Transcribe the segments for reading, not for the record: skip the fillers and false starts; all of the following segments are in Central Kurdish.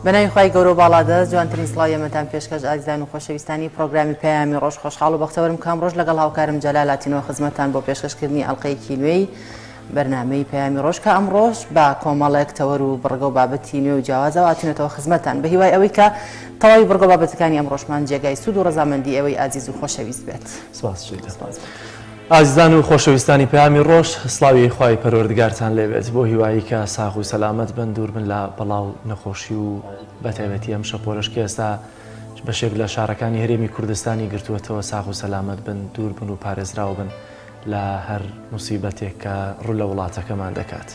بەناوی خوای گەورە و باڵادەست جوانترین سڵاوی ئێمەتان پێشکەش ئازیزان و خۆشەویستانی پڕۆگرامی پەیامی ڕۆژ خۆشحاڵ و بەختەوەرم کە ئەمڕۆش لەگەڵ هاوکارم جەلال هاتینەوە خزمەتتان بۆ پێشکەشکردنی ئەڵقەیەکی نوێی بەرنامەی پەیامی ڕۆژ کە ئەمڕۆش بە کۆمەڵێک تەوەر و بڕگە و بابەتی نوێ و جیاوازەوە هاتوینەتەوە خزمەتتان بە هیوای ئەوەی کە تەواوی بڕگە و بابەتەکانی ئەمڕۆشمان جێگای سوود و ڕەزامەندی ئێوەی ئازیز و خۆشەویست بێت. سپاس شیرین. سپاس. ئازیزان و خۆشەویستانی پەیامی ڕۆژ سڵاوی خوای پەروەردگارتان لێبێت بۆ هیوایی کە ساغ و سەلامەت بن دوور بن لە بەڵا و نەخۆشی و بەتایبەتی ئەم شەپۆلەش کە ئێستا بەشێک لە شارەکانی هەرێمی کوردستانی گرتووەتەوە ساغ و سەلامەت بن دوور بن و پارێزراو بن لە هەر موسیبەتێک کە ڕوو لە وڵاتەکەمان دەکات.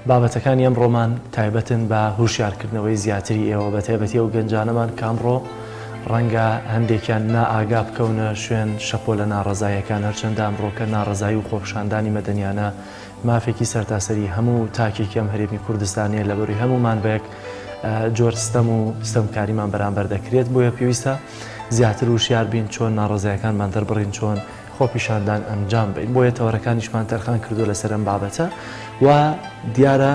بابەتەکانی ئەمڕۆمان تایبەتن بە هوشیارکردنەوەی زیاتری ئێوە بە تایبەتی ئەو گەنجانەمان کە ئەمڕۆ ڕەنگە هەندێکیان نائاگا بکەونە شوێن شەپۆلە ناڕەزاییەکان هەرچەندە ئەمڕۆکە ناڕەزایی و خۆپیشاندانی مەدەنیانە مافێکی سەرتاسەری هەموو تاکێکی ئەم هەرێمی کوردستانیە لەبەروی هەموومان بە یەک جۆر ستەم و ستەمکاریمان بەرامبەر دەکرێت بۆیە پێویستە زیاتر وشیار بین چۆن ناڕەزایەکانمان دەربڕین چۆن خۆپیشاندان ئەنجام بەین بۆیە تەوەرەکانیشمان تەرخان کردووە لەسەر ئەم بابەتە و دیارە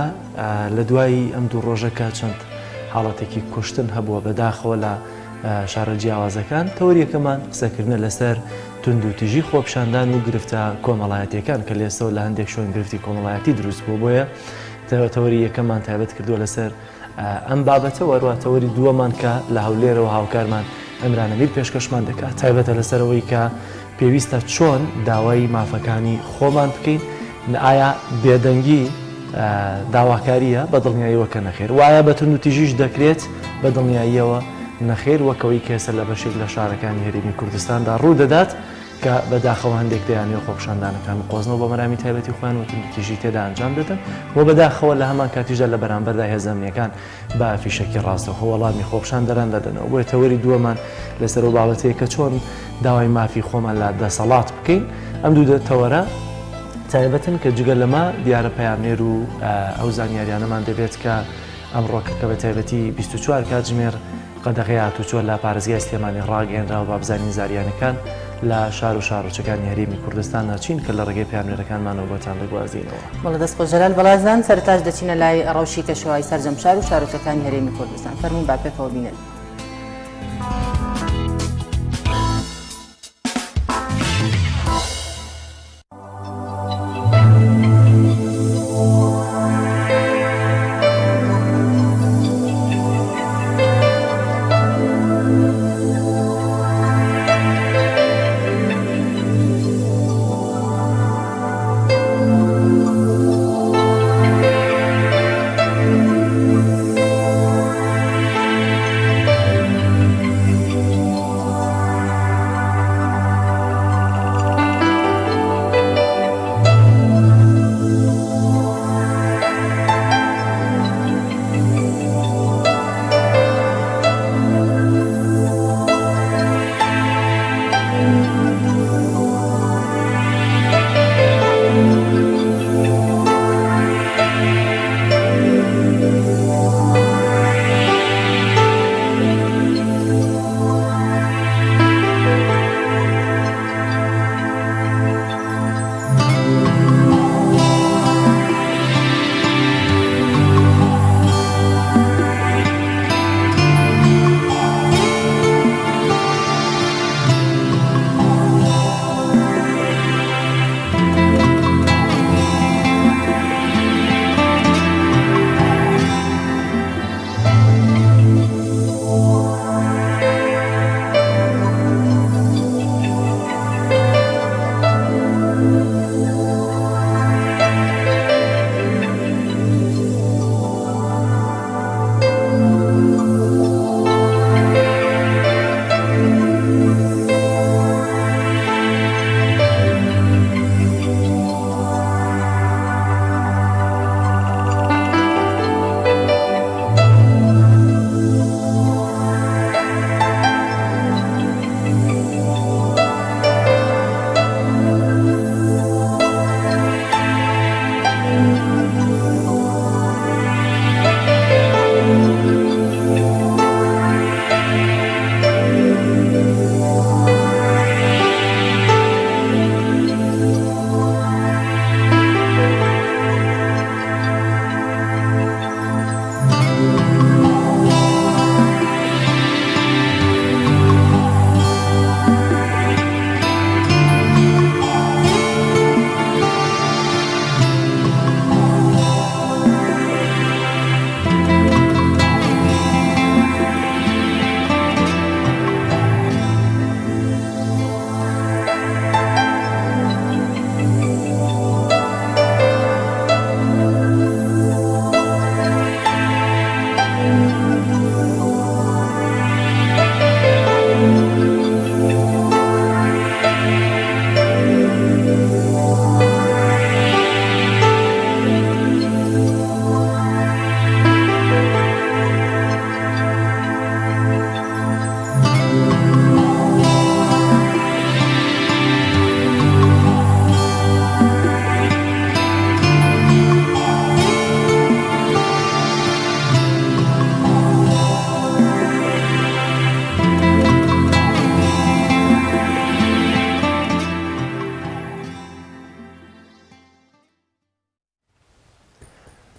لە دوای ئەم دوو ڕۆژە کە چەند حاڵەتێکی کوشتن هەبووە بەداخەوە لە شارە جیاوازەکان تەوەریەکەمان قسەکردنە لەسەر توندوتیژی خۆپیشاندان و گرفتە کۆمەڵایەتیەکان کە لێسەوە لە هەندێک شوێن گرفتی کۆمەڵایەتی دروست بووە بۆیە تەوەری یەکەمان تایبەت کردووە لەسەر ئەم بابەتە و هەروەها تەوەری دووەمان کە لە هەولێرەوە هاوکارمان عیمران ئەمیر پێشکەشمان دەکات تایبەتە لەسەر ئەوەی کە پێویستە چۆن داوای مافەکانی خۆمان بکەین ئایا بێدەنگی داواکارییە بە دڵنیاییەوە کە نەخێر وایە بە توندوتیژیش دەکرێت بە دڵنیاییەوە نەخێر وەکەوەی کێسە لە بەشێک لە شارەکانی هەرێمی کوردستاندا ڕوو دەدات کە بە داخەوە هەندێک دەیانەوێت خۆپیشاندانەکان بقۆزنەوە بۆ مەرامی تایبەتی خۆیان و توندوتیژی تێدا ئەنجام دەدەن و بە داخەوە لە هەمان کاتیشدا لە بەرامبەردا هێزە ئەمنییەکان بە فیشەکی ڕاستەوخۆ وەڵامی خۆپیشاندەران دەدەنەوە. بۆیە تەوەری دووەمان لەسەر ئەو بابەتەیە کە چۆن داوای مافی خۆمان لە دەسەڵات بکەین. ئەم دوو تەوەرە تایبەتن کە جگە لەمە دیارە پەیامنێر و ئەو زانیاریانەمان دەبێت کە ئەمڕۆکە کە بە تایبەتی 24 کاتژمێر قەدەغەی هاتوچۆ لە پارێزگای سلێمانی ڕاگەیەنرا و با بزانین زاریانەکان لە شار و شارۆچەکانی هەرێمی کوردستاندا چین کە لە ڕێگەی پەیامنێرەکانمانەوە بۆتان دەگوازینەوە. بەڵێ دەست خۆش جەلال بەڵازان، سەرەتاش دەچینە لای ڕەوشی کەشوهەوای سەرجەم شار و شارۆچەکانی هەرێمی کوردستان. فەرموون با پێکەوە بینن.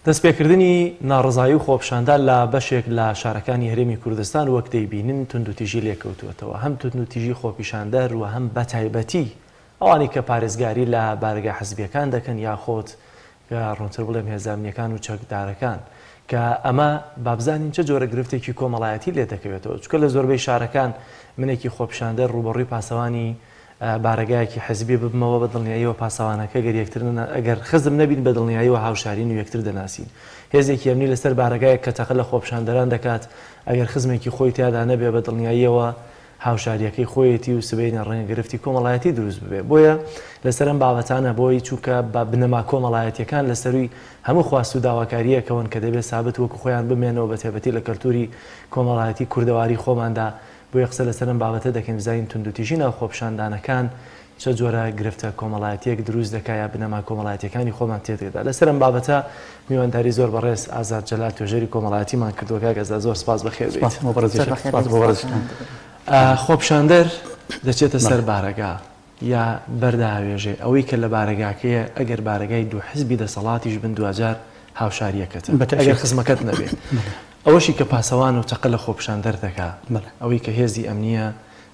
دەستپێکردنی ناڕەزایی و خۆپیشاندان لە بەشێک لە شارەکانی هەرێمی کوردستان وەک دەیبینن توندوتیژی لێکەوتووەتەوە، هەم توندوتیژی خۆپیشاندەر و هەم بەتایبەتی ئەوانەی کە پارێزگاری لە بارەگا حزبییەکان دەکەن یاخود ڕوونتر بڵێم هێزە ئەمنییەکان و چەکدارەکان کە ئەمە با بزانین چ جۆرە گرفتێکی کۆمەڵایەتی لێدەکەوێتەوە چونکە لە زۆربەی شارەکان منێکی خۆپیشاندەر ڕووبەڕووی پاسەوانی بارەگایەکی حزبی ببمەوە بە دڵنیاییەوە پاسەوانەکە گەر یەکتر ئەگەر خزم نەبین بە دڵنیاییەوە هاوشارین و یەکتر دەناسین. هێزێکی ئەمنی لەسەر بارەگایەک کە تەقە لە خۆپیشاندەران دەکات ئەگەر خزمێکی خۆی تیادا نەبێ بە دڵنیاییەوە هاوشاریەکەی خۆیەتی و سبەینێ ڕەنگە گرفتی کۆمەڵایەتی دروست ببێ بۆیە لەسەر ئەم بابەتانە بۆی چونکە بە بنەما کۆمەڵایەتیەکان لە سەرووی هەموو خواست و داواکارییەکەوەن کە دەبێ سابت وەکو خۆیان بمێنەوە بە تایبەتی لە کەلتوری کۆمەڵایەتی کوردەواری خۆماندا بۆیە قسە لەسەر ئەم بابەتە دەکەین بزانین توندوتیژی ناو خۆپیشاندانەکان چە جۆرە گرفتە کۆمەڵایەتیەک دروست دەکا یا بنەما کۆمەڵایەتیەکانی خۆمان تێدەدا. لەسەر ئەم بابەتە میوانداری زۆر بەڕێز ئازاد جەلال توێژەری کۆمەڵایەتیمان کردووە. کاک ئازاد زۆر سپاس بەخێر بێیت. سپاس بۆ بەڕێزیشت. سپاس بۆ بەڕێزتان. خۆپیشاندەر دەچێتە سەر بارەگا یا بەرداوێژێ ئەوەی کە لە بارەگاکەیە ئەگەر بارەگای دوو حزبی دەسەڵاتیش بن دواجار هاوشاریەکەتە ئەگەر خزمەکەت نەبێ. ئەوەشی کە پاسەوان و تەقە لە خۆپیشاندەر دەکا، ئەوەی کە هێزی ئەمنییە،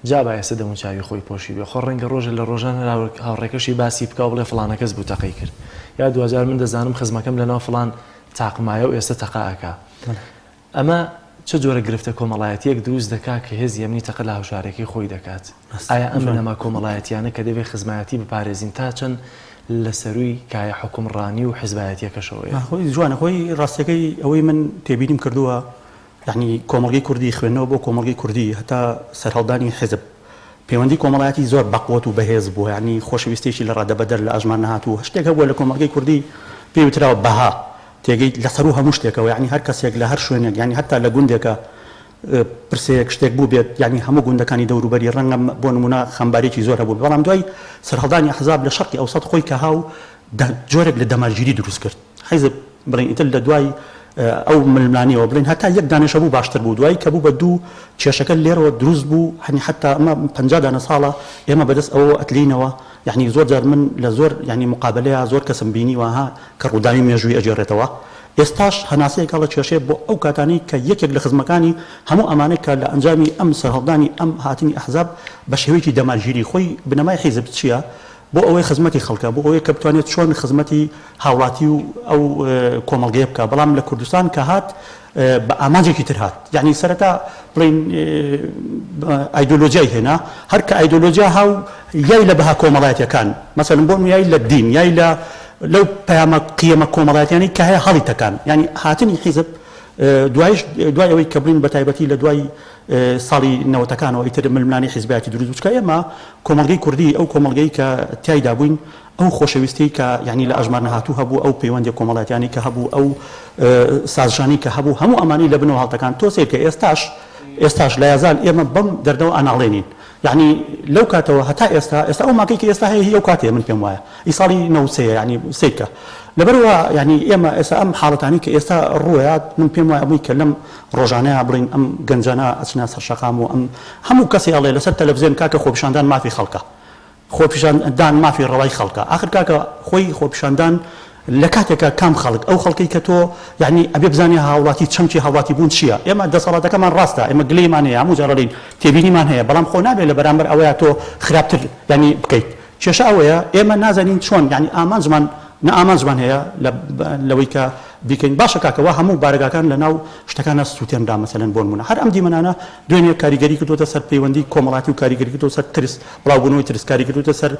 جا با ئێستا دەموچاوی خۆی پۆشیبێ، خۆ ڕەنگە ڕۆژێ لە ڕۆژان هەر هاوڕێکەشی باسی بکا و بڵێ فڵانەکەس بوو تەقەی کرد، یا دواجار من دەزانم خزمەکەم لەناو فڵان تاقمایە و ئێستا تەقە ئەکا. ئەمە چ جۆرە گرفتە کۆمەڵایەتییەک دروست دەکا کە هێزی ئەمنی تەقە لە هاوشارەکەی خۆی دەکات؟ ئایا ئەم بنەما کۆمەڵایەتییانە کە دەبێ خزمایەتی بپارێزین تا چەند لە سەرووی کایە حوکمڕانی و حزبایەتییەکەشەوەیە؟ خۆی جوانە خۆی ڕاستیەکەی ئەوەی من تێبینیم کردووە یانی کۆمەڵگەی کوردی خوێندنەوە بۆ کۆمەڵگەی کوردی هەتا سەرهەڵدانی حیزب پەیوەندی کۆمەڵایەتی زۆر بەقوەت و بەهێز بووە یانی خۆشەویستیەکی لە ڕادەبەدەر لە ئەژمار نەهاتوو شتێک هەبووە لە کۆمەڵگەی کوردی پێی وتراوە بەها تێگەیت لە سەروو هەموو شتێکەوە یانی هەر کەسێک لە هەر شوێنێک یانی هەتا لە گوندێکە پرسەیەک شتێک بووبێت یانی هەموو گوندەکانی دەوروبەری ڕەنگە بۆ نموونە خەمباریی زۆر هەبوو بەڵام دوای سەرهەڵدانی ئەحزاب لە شەرقی ئەوسەت خۆی کە هاو جۆرێک لە دەمارگیری دروست کرد حیزب بڵێن ئیتر لە دوای ئەو ململانێوە بڵێن هەتا یەک دانەش هەبوو باشتر بوو دوایی کە بوو بە دوو کێشەکە لێرەوە دروست بوو هەنی حتا ئەمە 50 دانە ساڵە ئێمە بەدەست ئەوەوە ئەتلینەوە یعنی زۆر جار من لە زۆر یعنی مقابلەیە زۆر کەسم بینیوە ها کە ڕووداوی مێژووی ئەگێڕێتەوە ئێستاش هەناسەیەک هەڵەکێشێ بۆ ئەو کاتانەی کە یەکێک لە خزمەکانی هەموو ئەمانە کە لە ئەنجامی ئەم سەرهەڵدانی ئەم هاتنی ئەحزاب بە شێوەیەکی دەمارگیری خۆی بنەمای حیزب چییە بۆ ئەوەی خزمەتی خەڵکە بۆ ئەوەی کە بتوانێت چۆن خزمەتی هاوڵاتی و ئەو کۆمەڵگەیە بکا بەڵام لە کوردستان کە هات بە ئامانجێکی تر هات یعنی سەرەتا بڵێین ئایدۆلۆجیای هێنا هەر کە ئایدۆلۆجیا هاو یای لە بەها کۆمەڵایەتیەکان مەسەلەن بۆ یای لە دین یای لە لەو پەیامە قیەمە کۆمەڵایەتیانەی کە هەیە هەڵی تەکان یعنی هاتنی حیزب دوایش دوای ئەوەی کە بڵین بە تایبەتی لە دوای ساڵی نەوەتەکانەوە ئیتر ململانێی حیزبایەتی دروست بوو چونکە ئێمە کۆمەڵگەی کوردی ئەو کۆمەڵگەی کە تیایدا بووین ئەو خۆشەویستیەی کە یانی لە ئەژمار نەهاتوو هەبوو، ئەو پەیوەندیە کۆمەڵایەتیانەی کە هەبوو، ئەو سازشانەی کە هەبوو، هەموو ئەمانەی لە بنەوە هەڵتەکاند. تۆ سەیرکە ئێستاش ئێستاش لایەزال ئێمە بەم دەردەوە ئەناڵێنین. یانی لەو کاتەوە هەتا ئێستا، ئێستا ئەو ماکەی کە ئێستا هەیە هی ئەو کاتەیە من پێم وایە. ئی ساڵی نەوسێیە یانی سەیرکە. لەبەرئەوە یانی ئێمە ئێستا ئەم حاڵەتانەی کە ئێستا ڕووئەیات من پێم وایە ئەمەی کە لەم ڕۆژانەیا بڵێین ئەم گەنجانە ئەچنە سەر شەقام و ئەم هەموو کەسێ ئەڵێ لەسەر تەلەفزیۆن کاکە خۆپیشاندان مافی خەڵکە. خۆپیشان دان مافی ڕەوای خەڵکە ئاخر کاکە خۆی خۆپیشاندان لە کاتێکا کام خەڵک ئەو خەڵکەی کە تۆ یعنی ئەبێ بزانێ هاوڵاتی چەمکی هاوڵاتی بوون چییە ئێمە دەسەڵاتەکەمان ڕاستە ئێمە گلەیمان هەیە هەموو جار ئەڵێین تێبینیمان هەیە بەڵام خۆ نابێ لە بەرامبەر ئەوەیا تۆ خراپتر یعنی بکەیت کێشە ئەوەیە ئێمە نازانین چۆن یعنی ئامانجمان نە ئامانجمان هەیە لە لەوەی کە بیکەین باشە کاکە وا هەموو بارەگاکان لە ناو شتەکانە سووتێنرا مەسەلەن بۆ نموونە هەر ئەم دیمەنانە دوێنێ کاریگەری کردووەتە سەر پەیوەندی کۆمەڵاتی و کاریگەری کردووە سەر ترس بڵاوبوونەوەی ترس کاریگەری کردووەتە سەر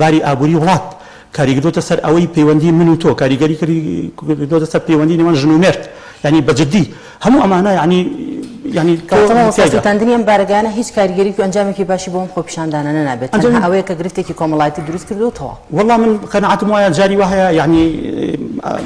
باری ئابووری وڵات، کاریگەری کردووەتە سەر ئەوەی پەیوەندی من و تۆ، کاریگەری کردووەتە سەر پەیوەندی نێوان ژن و مێرد، یانی بە جدی هەموو ئەمانە یانی یانی تۆ کەواتە مامۆستا تیایدا. سووتاندنی ئەم بارەگایانە هیچ کاریگەریی و ئەنجامێکی باشی بۆ ئەم خۆپیشاندانانە نابێت، تەنها ئەنجامی. ئەوەیە کە گرفتێکی کۆمەڵایەتی دروست کردووە و تەواو. وەڵا من قەناعەتم وایە جاری وا هەیە یانی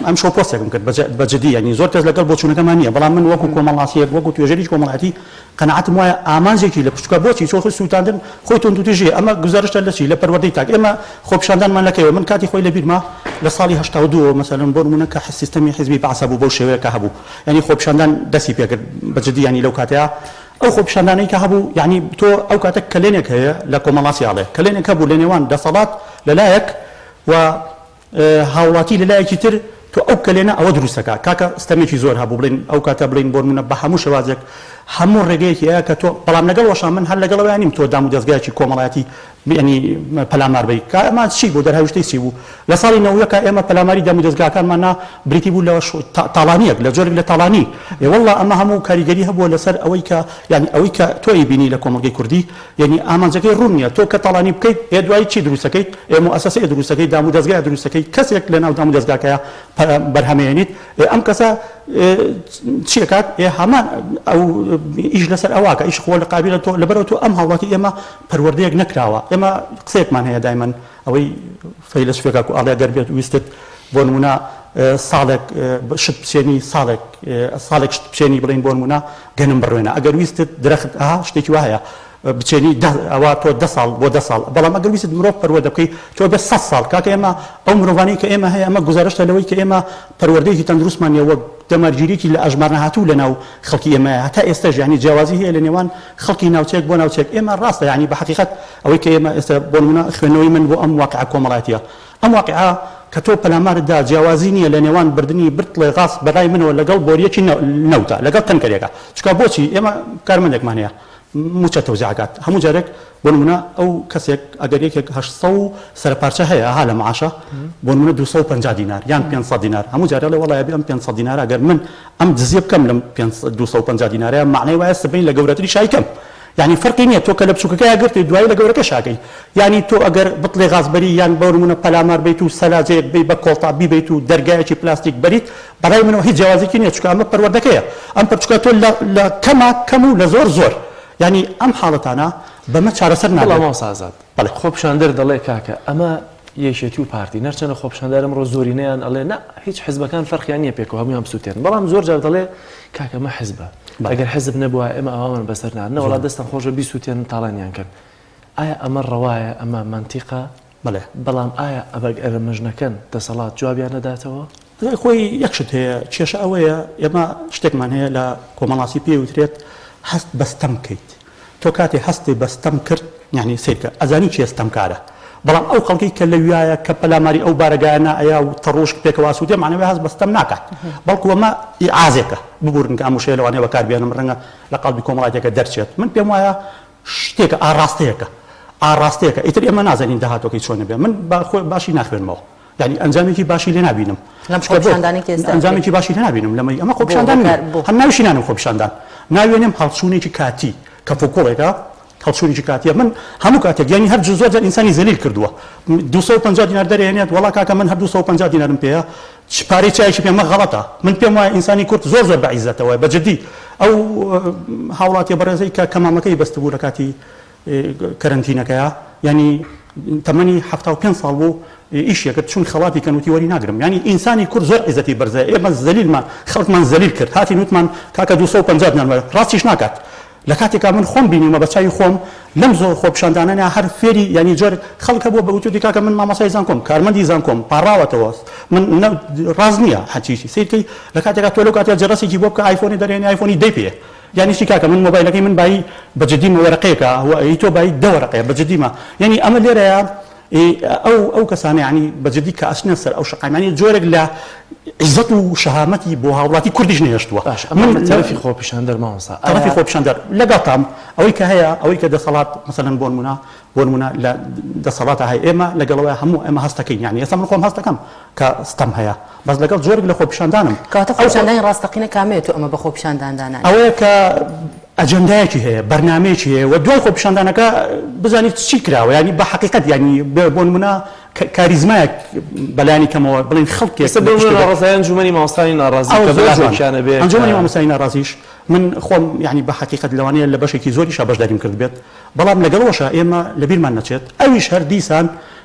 ئەمشەو پۆستێکم کرد بە جدی یانی زۆر کەس لەگەڵ بۆچوونەکەمان نییە بەڵام من وەکوو کۆمەڵناسییەک وەکوو توێژەری کۆمەڵایەتی قەناعەتم وایە ئامانجێکی لە پشتکە بۆچی چۆن خۆی سووتاندن خۆی توندوتیژیە ئەمە گوزارشتە لە چی لە پەروەردەی تاک ئێمە خۆپیشاندانمان لە کەیەوە من کاتی خۆی لە بیرمە لە ساڵی 82 ەوە مەسەلەن بۆ نموونە کە سیستەمی حیزبی بەعس هەبوو بەو شێوەیە کە هەبوو یانی خۆپیشاندان دەستی پێکرد بە جدی یانی لەو کاتەیا ئەو خۆپیشاندانەی کە هەبوو یانی تۆ ئەو کاتە کەلێنێک هەیە لە کۆمەڵناسی ئەڵێ کەلێنێک هەبوو لە نێوان دەسەڵات لە لایەک و هاوڵاتی لە لایەکی تر تۆ ئەو کەلێنە ئەوە دروستەکا کاکە ستەمێکی زۆر هەبوو بڵێن ئەو کاتە بڵێن بۆ نمونە بە هەموو شێوازێک هەموو ڕێگەیەکی هەیە کە تۆ بەڵام لەگەڵ وەشا من هەر لەگەڵ ئەوەیا نیم تۆ دام و دەزگایەکی کۆمەڵایەتی یانی پەلامار بەی کە ئەمە چی بوو دەرهاویشتەی چی بوو لە ساڵی نەوەکە ئێمە پەلاماری دام و دەزگاکانمان نا بریتی بوو لە تاڵانیەک لە جۆرێک لە تاڵانی ئێ واللە ئەمە هەموو کاریگەری هەبووە لەسەر ئەوەی کە یانی ئەوەی کە تۆ ئەیبینی لە کۆمەڵگەی کوردی یانی ئامانجەکەی ڕوون نیە تۆ کە تاڵانی بکەیت ئێ دوایی چی دروستەکەیت ئێ موئەسەسەیە دروستەکەی دام و دەزگایە دروستەکەی کەسێک لە ناو دام و دەزگاکەیا بەرهەمەیەنیت ئێ ئەم کەسە چی ئەکات ئێ هەمان ئەو ئیش لەسەر ئەواکە ئیش خۆ لە قابیلە تۆ لەبەرەوە تۆ ئەم هاوڵاتی ئێمە پەروەردەیەک نەکراوە ئێمە قسەیەکمان هەیە دایمەن ئەوەی فەیلەسوفێکە کو ئەڵێ گەر بێت ویستت بۆ نمونە ساڵێک شت بچێنی ساڵێک ساڵێک شت بچێنی بڵین بۆ نمونە گەنم بڕوێنە ئەگەر ویستت درەخت ئەها شتێکی وا هەیە بچێنی دە ئەوە تۆ دە ساڵ بۆ دە ساڵ بەڵام ئەگەر ویستت مرۆڤ پەروەردە بکەی تۆ بێ سەد ساڵ کاکە ئێمە ئەو مرۆڤانەی کە ئێمە هەیە ئەمە گوزارشتە لەوەی کە ئێمە پەروەردەیەکی تەندروستمان نیە وەک دەمارگیریی لە ئەژمار نەهاتوو لە ناو خەڵکی ئێمە هەتا ئێستاش یانی جیاوازی هەیە لە نێوان خەڵکی ناوچەیەک بۆ ناوچەیەک ئێمە ڕاستە یانی بە حەقیقەت ئەوەی کە ئێمە ئێستا بۆ نموونە خوێندنەوەی من بۆ ئەم واقیعە کۆمەڵایەتییە ئەم واقیعە کە تۆ پەلامارت دا جیاوازی نییە لە نێوان بردنی برتڵێ غاز بە لای منەوە لەگەڵ بۆرییەکی نەوتە لەگەڵ تەنکەرێکە چونکە بۆچی ئێمە کارمەندێکمان هەیە مووچە تەوزیع ئەکات هەموو جارێک بۆ نموونە ئەو کەسێک ئەگەر یەکێک 800 و سەرپارچە هەیە ها لە معاشە بۆ نموونە 250 دینار یان 500 دینار هەموو جارێ ئەڵێ وەڵا ئەبێ ئەم 500 دینارە ئەگەر من ئەم دزیە بکەم لەم 250 دینارەیە مەعنای وایە سبەین لە گەورەتری شایکەم یانی فەرقی نیە تۆ کە لە بچوکەکەیا گرتی دوایی لە گەورەکەشا ئەکەی یانی تۆ ئەگەر بتڵێ غاز بەری یان بۆ نمونە پەلامار بەیت و سەلاجەیەک بەی بە کۆڵتا بیبەیت و دەرگایەکی پلاستیک بەریت بەڕای منەوە هیچ جیاوازیکی نیە چونکە ئەمە پەروەردەکەیە ئەم پەر چونکە تۆ لە لە کەما کەم و لە زۆر زۆر یانی ئەم حاڵەتانە بەمە چارەسەر بەڵام نابێت. مامۆستا ئازاد بەڵێ. خۆپیشاندەر دەڵێ کاکە ئەمە یەکێتی و پارتی نەرچەنە خۆپیشاندەر ئەمڕۆ زۆرینەیان ئەڵێ نا هیچ حزبەکان فەرقیان نیە پێکەوە هەموویان بسوتێنن بەڵام زۆر جار دەڵێ کاکە ئەمە حزبە ئەگەر حزب نەبوایە ئێمە ئاوامان بەسەر نات نەوەڵا دەستان خۆشە بیسوتێنن تاڵانیان کەن ئایا ئەمە ڕەوایە ئەمە مەنتیقە بەڵێ. بەڵام ئایا ئەگەر ئەمەش نەکەن دەسەڵات جوابیان نەداتەوە؟ لای خۆی یەک شت هەیە کێشە ئەوەیە ئێمە شتێکمان هەیە لە کۆمەڵناسی پێی وترێت هەست بە ستەم بکەیت تۆ کاتێ هەستی بە ستەم کرد یانی سەیرکە ئەزانی کێ ستەمکارە بەڵام ئەو خەڵکەی کە لەویایە کە پەلاماری ئەو بارەگایە نائەیا و تەڕوشک پێکەوە ئاسوودێ مەعنای وایە هەست بە ستەم ناکات بەڵکو ئەمە ئیعازێکە ببورن کە ئەم وشەیە لەوانەیە بەکار بێنم ڕەنگە لە قاڵبی کۆمەڵایەتیەکە دەرچێت من پێم وایە شتێکە ئاڕاستەیەکە ئاڕاستەیەکە ئیتر ئێمە نازانین داهاتوەکەی چۆنە بێ من باشی ناخوێنمەوە یانی ئەنجامێکی باشی لێ نابینم لەم خۆپیشاندانەی کە ئێستا ئەنجامێکی باشی لێ نابینم لەمەی ئەمە خۆپیشاندان نییە هەم ناویشی نانم خۆپیشاندان ناوێنم هەڵچوونێکی کاتی کەفوکوڵێکە هەڵچوونێکی کاتیە من هەموو کاتێک یانی هەر زۆر جار ئینسانی زەلیل کردووە 250 دینار دەرێنێت وەڵا کاکە من هەر 250 دینارم پێیە چ پارەی چایەکی پێمە غەڵەتە من پێم وایە ئینسانی کورد زۆر زۆر بە عیزەتەوە بە جدی ئەو هاوڵاتیە بەڕێزەی کە کەمامەکەی بەستبوو لە کاتی کەرەنتینەکەیا یانی تەمەنی 75 ساڵ بوو ئیشی کرد چون خەڵاتی کەن وتی وەری ناگرم یانی ئینسانی کورد زۆر عیزەتی بەرزە ئێمە زەلیلمان خەڵکمان زەلیل کرد هاتین وتمان کاکە 250 دینار وەرە ڕاستیش ناکات لە کاتێکا من خۆم بینیومە بە چاوی خۆم لەم زۆر خۆپیشاندانانە هەر فێری یانی جۆر خەڵک هەبووە بە وتوتی کاکە من مامۆستای زانکۆم کارمەندی زانکۆم پاڕاوەتەوە من ڕاست نییە هەرچی سەیرکەی لە کاتێکا تۆ لەو کاتێ جەرەسێکی بۆ بکە ئایفۆنی دەرێنی ئایفۆنی دەی پێ یانی چی کاکە من مۆبایلەکەی من بایی بە جدیمە وەرەقەیەکە وە ئی تۆ بایی دە وەرەقەیە بە جدیمە یانی ئەمە لێرەیە ئەو ئەو کەسانە یانی بە جدی کە ئەچنە سەر ئەو شەقامانی جۆرێک لە عیزەت و شەهامەتی بۆ هاوڵاتی کوردیش نەهێشتووە باش ئەمە من تەرەفی خۆپیشاندەر مامۆستا تەرەفی خۆپیشاندەر لەگەڵتام ئەوەی کە هەیە ئەوەی کە دەسەڵات مەسەلەن بۆ نمونە بۆ نمونە لە دەسەڵاتە هەیە ئێمە لەگەڵەوە هەموو ئێمە هەستەکەین یانی ئێستا من خۆم هەستەکەم کە ستەم هەیە بەس لەگەڵ جۆرێک لە خۆپیشاندانم. کەواتە خۆپیشاندانی ڕاستەقینە کامەیە تۆ ئەمە بە خۆپیشاندان دانانی؟ ئەوەیە کە ئەجەندایەکی هەیە، بەرنامەیەکی هەیە و دوای خۆپیشاندانەکە بزانیت چی کراوە یانی بە حەقیقەت یانی بۆ نمونە کاریزمایەک بەلایەنی کەمەوە بڵێن خەڵکێک ئێستا بۆ نمونە ناڕەزایی ئەنجومەنی مامۆستایانی ناڕازی کە بەلایەکیان ئەبێ ئەنجومەنی مامۆستایانی ناڕازیش من خۆم یانی بە حەقیقەت لەوانەیە لە بەشێکی زۆریشا بەشداریم کردبێت بەڵام لەگەڵ ئەوەشا ئێمە لەبیرمان نەچێت ئەویش هەر دیسان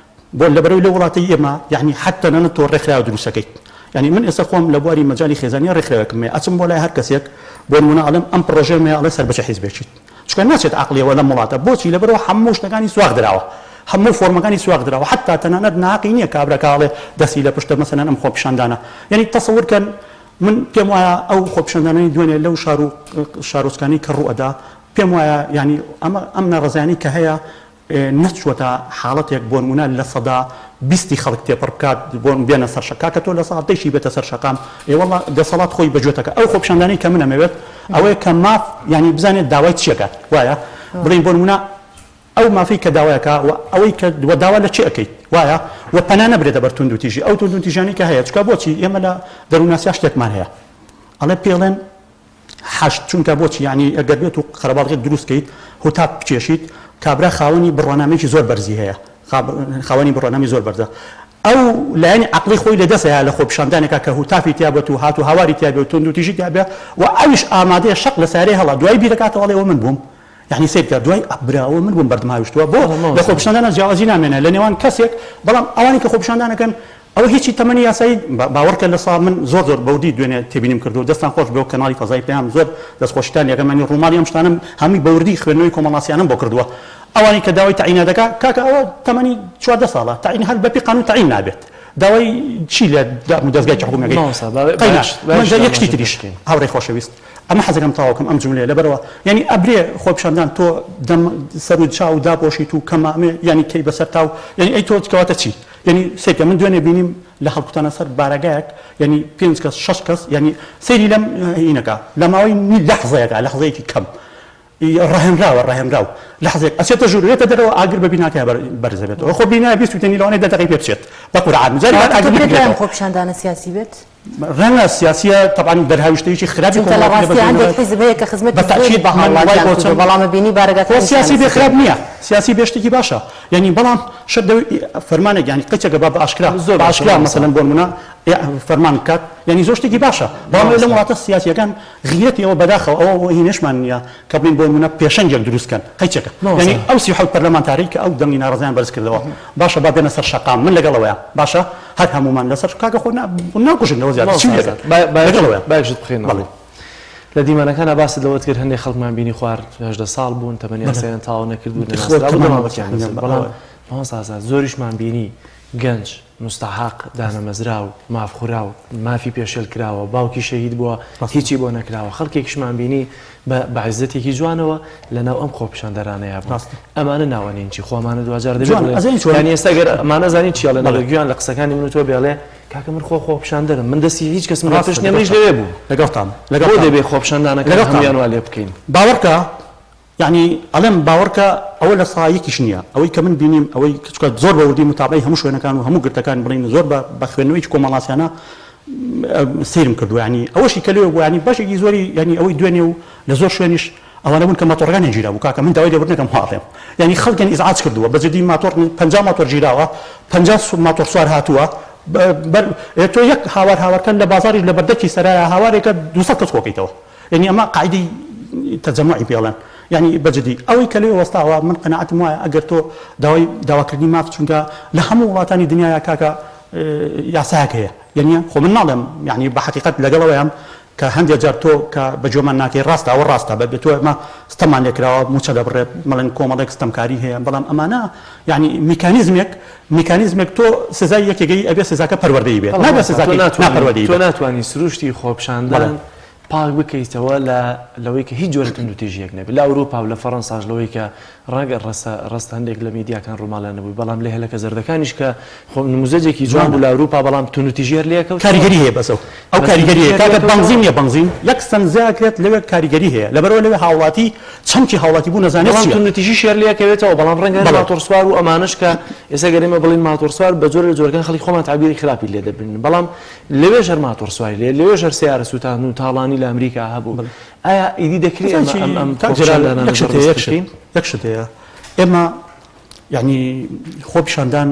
بۆ لەبەرئەوەی لەو وڵاتەی ئێمە یەعنی حەت تەنانەت تۆ ڕێکخراو دروستەکەیت یەعنی من ئێستا خۆم لە بواری مەجالی خێزانیە ڕێکخراوێکم هەیە ئەچم بۆ لای هەر کەسێک بۆ نمونە ئەڵێم ئەم پڕۆژەیەم هەیە ئەڵێ سەر بە چ حیزبێکیت چونکە ناچێت عەقڵیەوە لەم وڵاتە بۆچی لەبەرئەوە هەموو شتەکانی سواغ دراوە هەموو فۆرمەکانی سواغ دراوە حەتا تەنانەت ناهەقی نییە کابرا کە ئەڵێ دەستی لە پشتە مەسەلەن ئەم خۆپیشاندانە یەعنی تەسەور کەن من پێم وایە ئەو خۆپیشاندانەی دوێنێ لەو شار و شارۆچکانەی کە ڕووئەدا پێم وایە یەعنی ئەمە ئەم ناڕەزایانەی کە هەیە نەچووەتە حاڵەتێک بۆنموونە 95%. بیستی خەڵک تێپەڕ بکات بۆ بێنە سەر شەق کاکە تۆ لە ساڵ دەیشی بێتە سەر شەقام ئێ وەڵا دەسەڵات خۆی بەجێتەکە ئەو خۆپیشاندانەی کە من ئەمەوێت ئەوەیە کە ماف یانی بزانێت داوای چیەکات وایە بڵێین بۆ نمونە ئەو مافەی کە داوای ئەکا و ئەوەی کە وە داوا لە کێ ئەکەیت وایە وە پەنا نەبرێتە بەر توندوتیژی ئەو توندوتیژانەی کە هەیە چونکە بۆچی ئێمە لە دەروونناسیا شتێکمان هەیە ئەڵێ پێڵێن حەشد چونکە بۆچی یانی ئەگەر بێت و قەرەباڵغێک دروست کەیت هوتاف بکێشیت کابرا خاوەنی بڕوانامەیەکی زۆر بەرزی هەیە خاوەنی بڕوانامەی زۆر بەرزە ئەو لایەنی عەقڵی خۆی لەدەست هەیە لە خۆپیشاندانێکا کە هوتافی تیا بێت و هات و هاواری تیا بێ و توندوتیژی تیا بێ و ئەویش ئامادەیە شەق لە سەیارەی هەڵا دوایی بیرەکاتەوە ئەڵێ ئەوە من بووم یانی سەیر کە دوای برا ئەوە من بووم بەردم هاویشتووە بۆ لە خۆپیشاندانا جیاوازی نامێنێ لە نێوان کەسێک بەڵام ئەوانی کە خۆپیشاندان ئەکەن ئەوە هیچی تەمەنی یاسایی باوەڕکە لە سا من زۆر زۆر بەوردی دوێنێ تێبینیم کردو دەستان خۆش بێ کەناڵی فەزای پەیام زۆر دەستخۆشیتان لێکەم یانی ڕووماڵی ئەم شتانەم هەمووی بەوردی خوێندنەوەی کۆمەڵناسیانەم بۆ کردووە ئەوانی کە داوای تەعینە دەکا کاکە ئەوە تەمەنی 14 ساڵە تەعین هەر بەپی قانون تەعین نابێت داوای چی لە دام و دەزگای حکوومیەکەی قەینا یەک شتی تریش هاوڕێی خۆشەویست ئەمە حەزەکەم تەواو کەم ئەم جوملەیە لەبەرئەوە یانی ئەبرێ خۆپیشاندان تۆ دەم سەر و چاو داپۆشیت و کەمامێ یانی کەی بەسەر تاو یانی ئەی تۆ کەواتە چی یانی سەیرکە من دوێنێ بینیم لە هەڵکوتانە سەر بارەگایەک یانی پێنج کەس شەش کەس یانی سەیری لەم هینەکە لە ماوەی لەحزەیەکە لەحزەیەکی کەم ڕاهێنراوە ڕاهێنراو لەحزێک ئەچێتە ژوور یێتە دەرەوە ئاگر بە بیناکەیا بەرزەبێتەوە خۆ بینایە بیسوتێنی لەوانەیە دە دەقەی پێ بچێت بە قورعان جاری ئاگر بگرێتەوە. خۆپیشاندانە سیاسی بێت؟ ڕەنگە سیاسیە تەبعەن دەرهاویشتەیەکی خراپی چونکە لە کۆمەڵایەتی ڕاستی هەندێک حیزب هەیە کە خزمەتی بە زۆری تەئکید بە من وای هاوڵاتیان بۆ کردووە چم بەڵام ئەبینی خۆ بارەگاکانیشیان سیاسی بێ سوتێن. خراپ نییە سیاسی بێ شتێکی باشە یانی بەڵام شەر دەوێ فەرمانێک یانی قیچەکە با بە ئاشکرا زۆر بە باشە ئاشکرا مامۆستا. مەسەلەن بۆ نمونە فەرمان بکات یانی زۆر شتێکی باشە بەڵام لەم مامۆستا. وڵاتە سیاسیەکان غیرەتی ئەوە بەداخەوە ئەوە هینەشمان نییە کە بڵێین بۆ نمونە پێشەنگێک دروست کەن قەیچەکە یانی ئەو 37 پەرلەمانتارەی کە ئەو دەنگی ناڕەزایان بەرز کردەوە باشە با بێنە سەر شەقام من لەگەڵ ئەوەیام باشە هەر هەموومان لەسەر کاکە خۆ ناکوژن لەوە زیاتر چی لێ لەگەڵ ئەوەیام با یەک شت بخەینە ڕوو لە دیمەنەکانا باست لەوەت کرد هەندێک خەڵکمان بینی خوار 18 ساڵ بوون تەمەنی یاسایان تەواو نەکردبوو نەناسرابوو دەمامکیان لەسەر بەڵام مامۆستا ئازاد زۆریشمان بینی گەنج موستەحەق، دانەمەزراو، مافخوراو، مافی پێشێل کراوە، باوکی شەهید بووە، هیچی بۆ نەکراوە، خەڵکێکیشمان بینی بە بە عیززەتێکی جوانەوە لە ناو ئەم خۆپیشاندەرانەیا بوون. ئەمانە ناوەنین چی؟ خۆ ئەمانە دواجار دەبێ بڵێن یانی ئێستا گەر ئەمانە زانین چی ئەڵێن ئەگەر گوێیان لە قسەکانی من و تۆ بێ ئەڵێ کاکە من خۆ خۆپیشاندەرم من دەستی هیچ کەسم لە پشت نیە منیش لەوێ بووم. لەگەڵتام. بۆ دەبێ خۆپیشاندانەکان هەموویان وا لێ بکەین؟ باوەڕکە یەعنی ئەڵێم باوەڕکە ئەوە لە سا یەکیش نییە ئەوەی کە من بینیم ئەوەی کە چونکە زۆر بە وردی موتابعەی هەموو شوێنەکان و هەموو گرتەکان بڵێین زۆر بە بە خوێندنەوەیەکی کۆمەڵناسیانە سەیرم کردووە یەعنی ئەوەشی کە لەوێ بوو یەعنی بەشێکی زۆری یەعنی ئەوەی دوێنێ و لە زۆر شوێنیش ئەوانە بوون کە ماتۆڕەکانیان گیرابوو کاکە من داوای لێبوردن ئەکەم وا ئەڵێم یەعنی خەڵکیان ئیزعاج کردووە بە جدی ماتۆڕ 50 ماتۆر گیراوە 50 ماتۆڕ سوار هاتووە بەر تۆ یەک هاوار هاوارکەن لە بازاڕیش لە بەردەکی سەرایە هاوارێکە 200 کەس کۆکەیتەوە یەعنی ئەمە قاعیدەی تەجەموعی پێ ئەڵێن یەعنی بە جدی ئەوەی کە لەوێ وەستاوە من قەناعەتم وایە ئەگەر تۆ داوای داواکردنی ماف چونکە لە هەموو وڵاتانی دنیایا کاکە یاسایەک هەیە یەعنی خۆ من ناڵێم یەعنی بە حەقیقەت لەگەڵ ئەوەیام کە هەندێک جار تۆ کە بە گوێمان ناکەی ڕاستە ئەوە ڕاستە بە تۆ ئێمە ستەممان لێکراوە مووچە دەبڕێت مەڵێن کۆمەڵێک ستەمکاری هەیە بەڵام ئەمانە یەعنی میکانیزمێک میکانیزمێک تۆ سزای یەکێکەی ئەبێ سزاکە پەروەردەیی بێت نابێ سزاکەی ناپەروەردەیی تۆ ناتوانی سروشتی خۆپیشاندان پاک بکەیتەوە لە لەوەی کە هیچ جۆرە توندوتیژیەک نەبێت لە ئەوروپا و لە فەڕەنساش لەوەی کە ڕەنگە ڕەستە ڕەستە هەندێک لە میدیاکان ڕووماڵیان نەبووی بەڵام لە هێلەکە زەردەکانیش کە خۆ نموزەجێکی جوان بوو لە ئەوروپا بەڵام توندوتیژی هەر لێکەوتەوە. کاریگەری هەیە بەس ئەو ئەو کاریگەری هەیە کاکە بەنزین نیە بەنزین یەک سەنت زیاکرێت لەوێ کاریگەری هەیە لەبەرئەوە لەوێ هاوڵاتی چەمکی هاوڵاتی بوون ئەزانێت بەڵام چییە. توندوتیژیش هەر لێکەوێتەوە بەڵام ڕەنگە هەر ماتۆڕسوار و ئەمانەش کە ئێستا گەر ئێمە بڵێین ماتۆڕسوار بە جۆرێ لە جۆرەکان خەڵکی خۆمان تەعبیری خراپی لێ دەبینن بەڵام لەوێش هەر ماتۆڕسواری لێ لەوێش هەر سەیارە سووتاندن و تاڵانی لە ئەمریکا هەبوو ئایا ئیدی دەکرێ ئێمە ئەم ئەم کاک جەلال خۆپیشاندانانە یەک شت هەیە بەڕێز یەک شت بکەین؟ یەک شت هەیە ئێمە یانی خۆپیشاندان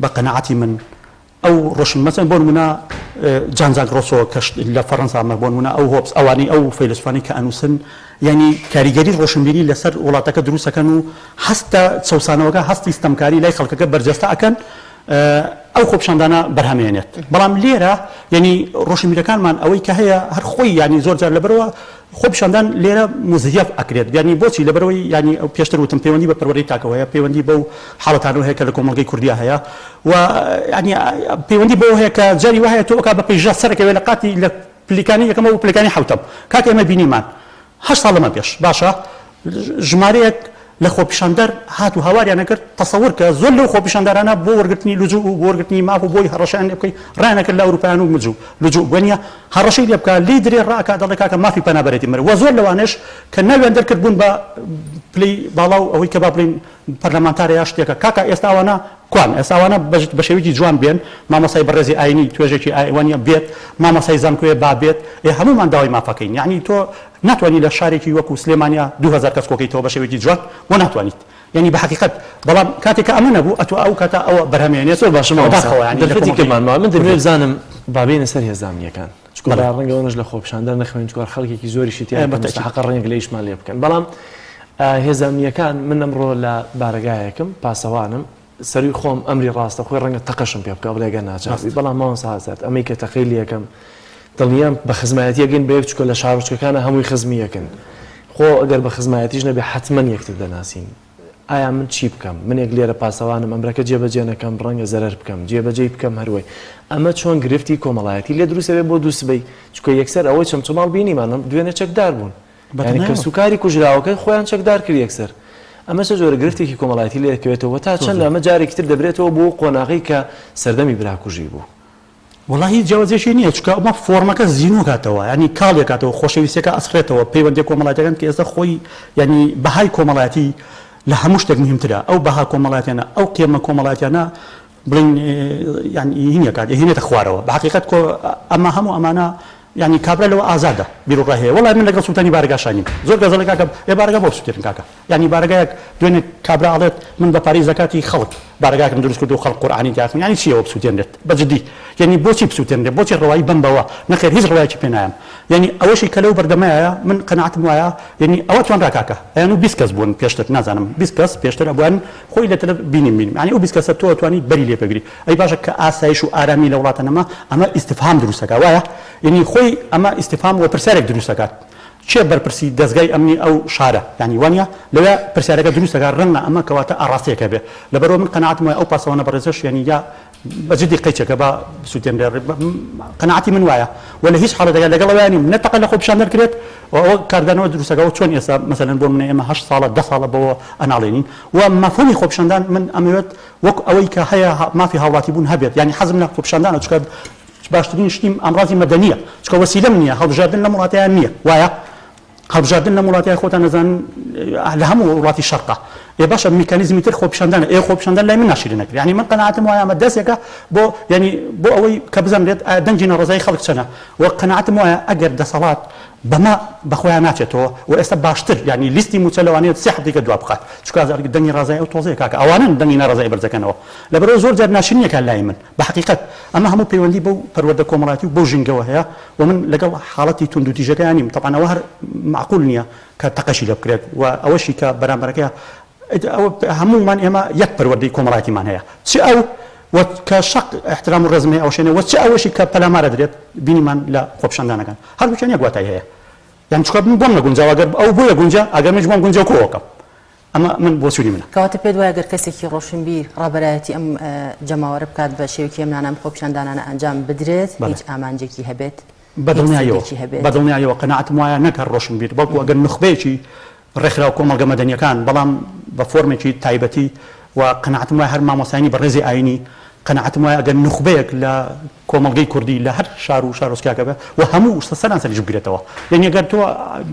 بە قەناعەتی من ئەو ڕۆشن مەسەن بۆ نمونە جان جاک ڕۆسۆ کە لە فەڕەنسا مە بۆ نمونە ئەو هۆبس ئەوانەی ئەو فەیلەسوفانەی کە ئەنووسن یانی کاریگەری ڕۆشنبیری لەسەر وڵاتەکە دروست ئەکەن و هەستە چەوسانەوەکە هەستی ستەمکاری لای خەڵکەکە بەرجەستە ئەکەن ئەو خۆپیشاندانە بەرهەمێنێت بەڵام لێرە یعنی ڕۆشنبیرەکانمان ئەوەی کە هەیە هەر خۆی ینی زۆر جار لەبەرەوە خۆپیشاندان لێرە موزیەف ئەکرێت یانی بۆچی لەبەرئەوەی یانی پێشتر وتم پەیوەندی بە پەروەردەی تاکەوە هەیە پەیوەندی بەو حاڵەتانەوە هەیە کە لە کۆمەڵگەی کوردیا هەیە و یانی پەیوەندی بەوە هەیە کە جاری وا هەیە تۆ ئەکا بە پەیژە سەرەکەوێ لە قاتی لە پلیکانی یەکەمەوە بۆ پلیکانی حەوتەم کاکە ئێمە بینیمان هەشت ساڵ لەمە پێش باشە ژمارەیەک. لە خۆپیشاندەر هات و هاواریان ئەکرد، تەسەور کە زۆر لەو خۆپیشاندەرانە بۆ وەرگرتنی لجوء و بۆ وەرگرتنی ماف و بۆی هەڕەشەیان لێ بکەی ڕایان ئەکرد لە ئەوروپایان و مجو لجوء وەنیە هەڕەشەی لێ بکا لێی درێ ڕائەکا دەڵێ کاکە مافی پەنابەرێتی منە وە زۆر لەوانەش کە ناویان دەرکرد بوون بە پلەی باڵا و ئەوەی کە با بڵێین پەرلەمانتارە یا شتێکە کاکە ئێستا ئەوانە کوان ئێستا ئەوانە بە شێوەیەکی جوان بێن مامۆستای بەڕێزی ئاینی توێژێکی وانیە بێت مامۆستای زانکۆیە با بێت ئێ هەموومان داوای مافەکەین یەعنی تۆ ناتوانی لە شارێکی وەکو سلێمانیا 2000 کەس کۆکەیتەوە بە شێوەیەکی جوان بۆ ناتوانیت یەعنی بە حەقیقەت بەڵام کاتێک کە ئەمە نەبوو ئەتوو ئەو کاتە ئەوە بەرهەمێنێت زۆر باشە مامۆستا بەداخەوە یەعنی لە دەرفەتی کۆمەڵگەی کەممان ماوە من دەمەوێت کوردی بزانم با بێینە سەر هێزە ئەمنییەکان چونکە بەڵێ با ڕەنگە ئەوەنەش لە خۆپیشاندەر نەخوێنین چونکە خەڵکێکی زۆریشی تیایە بە کە تەئکید موستەحەقە ڕەنگە گلەییشمان لێ بکەن بەڵام هێزە ئەمنییەکان من ئەمڕۆ لە بارەگایەکم پاسەوانم سەروی خۆم ئەمری ڕاستە خۆی ڕەنگە تەقەشم پێ بکا بڵێ گەر ناچار بی ڕاستە. بەڵام مامۆستا ئازاد ئەمەی کە تەقەی لێکەم دڵنیام بە خزمایەتی ئەگەین بە یەک چونکە لە شارۆچکەکانا هەمووی خزمی یەکن خۆ ئەگەر بە خزمایەتیش نەبێ حەتمەن یەکتر دەناسین ئایا من چی بکەم منێک لێرە پاسەوانم ئەمرەکە جێبەجێ نەکەم ڕەنگە زەرەر بکەم جێبەجێی بکەم هەروەی ئەمە چۆن گرفتی کۆمەڵایەتی لێ دروست ئەبێ بۆ دوو سبەی چونکە یەکسەر ئەوەی چەمچەماڵ بینیمان دوێنێ چەکدار بوون یانی بەدڵنیایەوە. کەسوکاری کوژراوەکە خۆیان چەکدار کرد یەکسەر. ئەمە چ جۆرە گرفتێکی کۆمەڵایەتی لێ دەکەوێتەوە تا زۆر چەند زۆر. ئەمە جارێکی تر دەبرێتەوە بۆ ئەو قۆناغەی کە سەردەمی براکوژی بوو؟ وەڵا هیچ جیاوازیەکی نیە چونکە ئەمە فۆرمەکە زینوو کاتەوە یانی کاڵی کاتەوە خۆشەویستیەکە ئەسڕێتەوە پەیوەندیە کۆمەڵایەتیەکان کە ئێستا خۆی یانی بەهای کۆمەڵایەتی لە هەموو شتێک مهمترە ئەو بەها کۆمەڵایەتیانە ئەو قیەمە کۆمەڵایەتیانە بڵێین یانی هینی ئەکات ئەهێنێتە خوارەوە بە حەقیقەت کۆ ئەمە هەموو ئەمانە یانی کابرا لەوە ئازادە بیروڕای هەیە وەڵای من لەگەڵ سوتانی بارەگاشا نیم زۆر کەس دەڵێ کاکە ئێ بارەگا بۆ بسوتێنن کاکە یانی بارەگایەک دوێنێ کابرا ئەڵێت من بە پارەی زەکاتی خەڵک بارەگاکم دروست کردو خەڵک قورئانی تیا خوێن یانی چی ئەوە بسوتێنرێت بە جدی یانی بۆچی بسوتێنرێت بۆچی ڕەوایی بەم بەوە نەخێر هیچ ڕەوایەکی پێ نایەم یانی ئەوەشی کە لەو بەردەمایە من قەناعەتم وایە یانی ئەوە توانرا کاکە ئەیان و 20 کەس بوون پێشتر نازانم 20 کەس پێشتر ئەبوان خۆی لە تەلەف بینیم بینیم یانی ئەو 20 کەسە تۆ ئەتوانی بەری لێ بگری ئەی باشە کە ئاسایش و ئارامی لە وڵاتە نەما ئەمە ئیستفهام دروست ئەکا وایە یانی خۆی ئەمە ئیستفهام و پرسیارێک دروست ئەکات کێ بەرپرسی دەزگای ئەمنی ئەو شارە یانی وانیە لەوێ پرسیارەکە دروست ئەکا رەنگە ئەمە کەواتە ئاڕاستەیەک هەبێ لەبەرئەوە من قەناعەتم وایە ئەو پاسەوانە بەڕێزەش یانی یا بە جدی قەیچەکە با بسوتێنرێ قەناعەتی من وایە و لە هیچ حاڵەتێکا لەگەڵ ئەوەیا نیم نە تەقە لە خۆپیشاندەر کرێت و ئەوە کاردانەوە دروستەکە ئەوە چۆن ئێستا مەسەلەن بۆ منە ئێمە هەشت ساڵە دە ساڵە بەوە ئەناڵێنین و مەفهومی خۆپیشاندان من ئەمەوێت وەک ئەوەی کە هەیە مافی هاوڵاتی بوون هەبێت یانی حەزم لە خۆپیشاندانە چونکە باشترین شتیم ئامڕازی مەدەنییە چونکە وەسیلەم نییە هەڵبژاردن لەم وڵاتەیان نییە وایە هەڵبژاردن لەم وڵاتەیە خۆتان ئەزانن لە هەموو وڵاتی شەرقە ئێ باشە میکانیزمی تر خۆپیشاندانە ئێ خۆپیشاندان لای من ناشرینە کرد یعنی من قەناعەتم وایە ئەمە دەستێکە بۆ یعنی بۆ ئەوەی کە بزانرێت ئایا دەنگی ناڕەزایی خەڵک چەنە و قەناعەتم وایە ئەگەر دەسەڵات بەمە بەخۆیان ناچێتەوە و ئێستا باشتر یعنی لیستی مووچە لەوانەیە سێ هەفتەی کە دوا بخات چونکە دەنگی ڕازای ئەو تۆزەیە کاکە ئەوانەن دەنگی ناڕەزایی بەرزەکەنەوە لەبەرئەوە زۆر جار ناشرینەکان لای من بە حەقیقەت ئەمە هەموو پەیوەندی بەو پەروەردە کۆمەڵایەتی و بەو ژینگەوە هەیە و من لەگەڵ حاڵەتی توندوتیژەکەیا نیم، تەبعەن ئەوە هەر مەعقول نییە کە تەقەشی لێ بکرێت و ئەوەشی کە بەرامبەرەکەی ئەوە هەموومان ئێمە یەک پەروەردەی کۆمەڵایەتیمان هەیە چ ئەو و کە شەق ئیحترام و ڕێزم هەیە ئەوشێنێ و چ ئەوەشی کە پەلامارە درێت بینیمان لە خۆپیشاندانەکان هەردووکیان یەک واتای هەیە یان چونکە من بۆم نەگونجاوە ئەگەر ئەو بۆیە گونجا ئەگەر منیش بۆم گونجا کۆوەکەم ئەمە من بۆچوونی منە. کەواتە پێت وایە گەر کەسێکی ڕۆشنبیر ڕابەرایەتی ئەم جەماوەرە بکات بە شێوەیەکی ئەم نانە ئەم خۆپیشاندانانە ئەنجام بدرێت هیچ ئامانجێکی هەبێت؟ بە دڵنیاییەوە بە دڵنیاییەوە قەناعەتم وایە نەک هەر ڕۆشنبیر بەڵکو ئەگەر نوخبەیەکی ڕێکخراو کۆمەڵگە مەدەنیەکان بەڵام بە فۆرمێکی تایبەتی و قەناعەتم وایە هەر مامۆستایانی بەڕێزی ئاینی قەناعەتم وایە ئەگەر نوخبەیەک لە کۆمەڵگەی کوردی لە هەر شار و شارۆچکەیەکە بێ و هەموو سەرانسەریش بگرێتەوە یعنی ئەگەر تۆ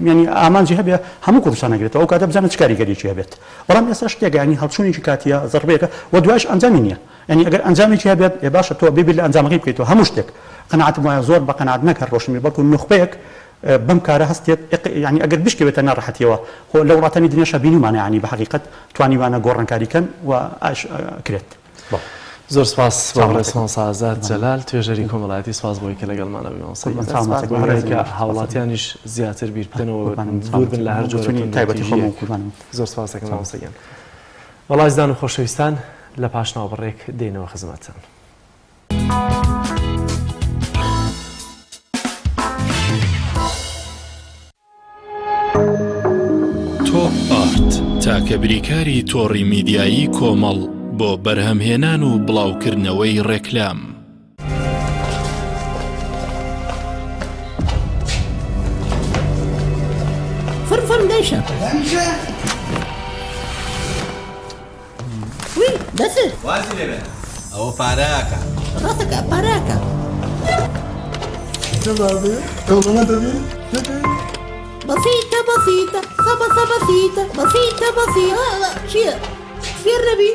یعنی ئامانجی هەبێ هەموو کوردستان ئەگرێتەوە ئەو کاتە بزانە چ کاریگەریەکی هەبێت بەڵام ئێستا شتێکە یعنی هەڵچوونێکی کاتیە زەڕبەیەکە و دوایش ئەنجامی نییە یعنی ئەگەر ئەنجامێکی هەبێت ئێ باشە تۆ بێ بیر لە ئەنجامەکەی بکەیتەوە هەموو شتێک قەناعەتم وایە زۆر بە قەناعەت نەک هەر ڕۆشنبیر بەڵکو نوخبەیەک بەم کارە هەستێت یعنی ئەگەر بشکەوێتە ناڕەحەتیەوە خۆ لە وڵاتانی دنیاشا بینیومانە یعنی بە حەقیقەت توانیوانە گۆڕانکاری کەن و ئاش کرێت. زۆر سپاس بۆ بەڕێز مامۆستا ئازاد جەلال توێژەری کۆمەڵایەتی سپاس بۆی کە لەگەڵمانە بووی مامۆستا گیان کە هاوڵاتیانیش زیاتر بیر بکەنەوە دوور بن لە هەر جۆرە توندوتیژییەک زۆر سپاس دەکەم مامۆستا گیان وەڵا ئازیزان و خۆشەویستان لە پاش ناوبڕێک دێینەوە خزمەتتان. تۆپ ئارت تاکە بریکاری تۆڕی میدیایی کۆمەڵ بۆ بەرهەمهێنان و بڵاوکردنەوەی ڕێکلام. وازی لێ بێنە ئەوە پارە ئەکا. ڕاستەکا پارە ئەکا. بەسیتە بەسیتە سەبە سەبە سیتە بەسیتە بەسیتە چییە فێر نەبی؟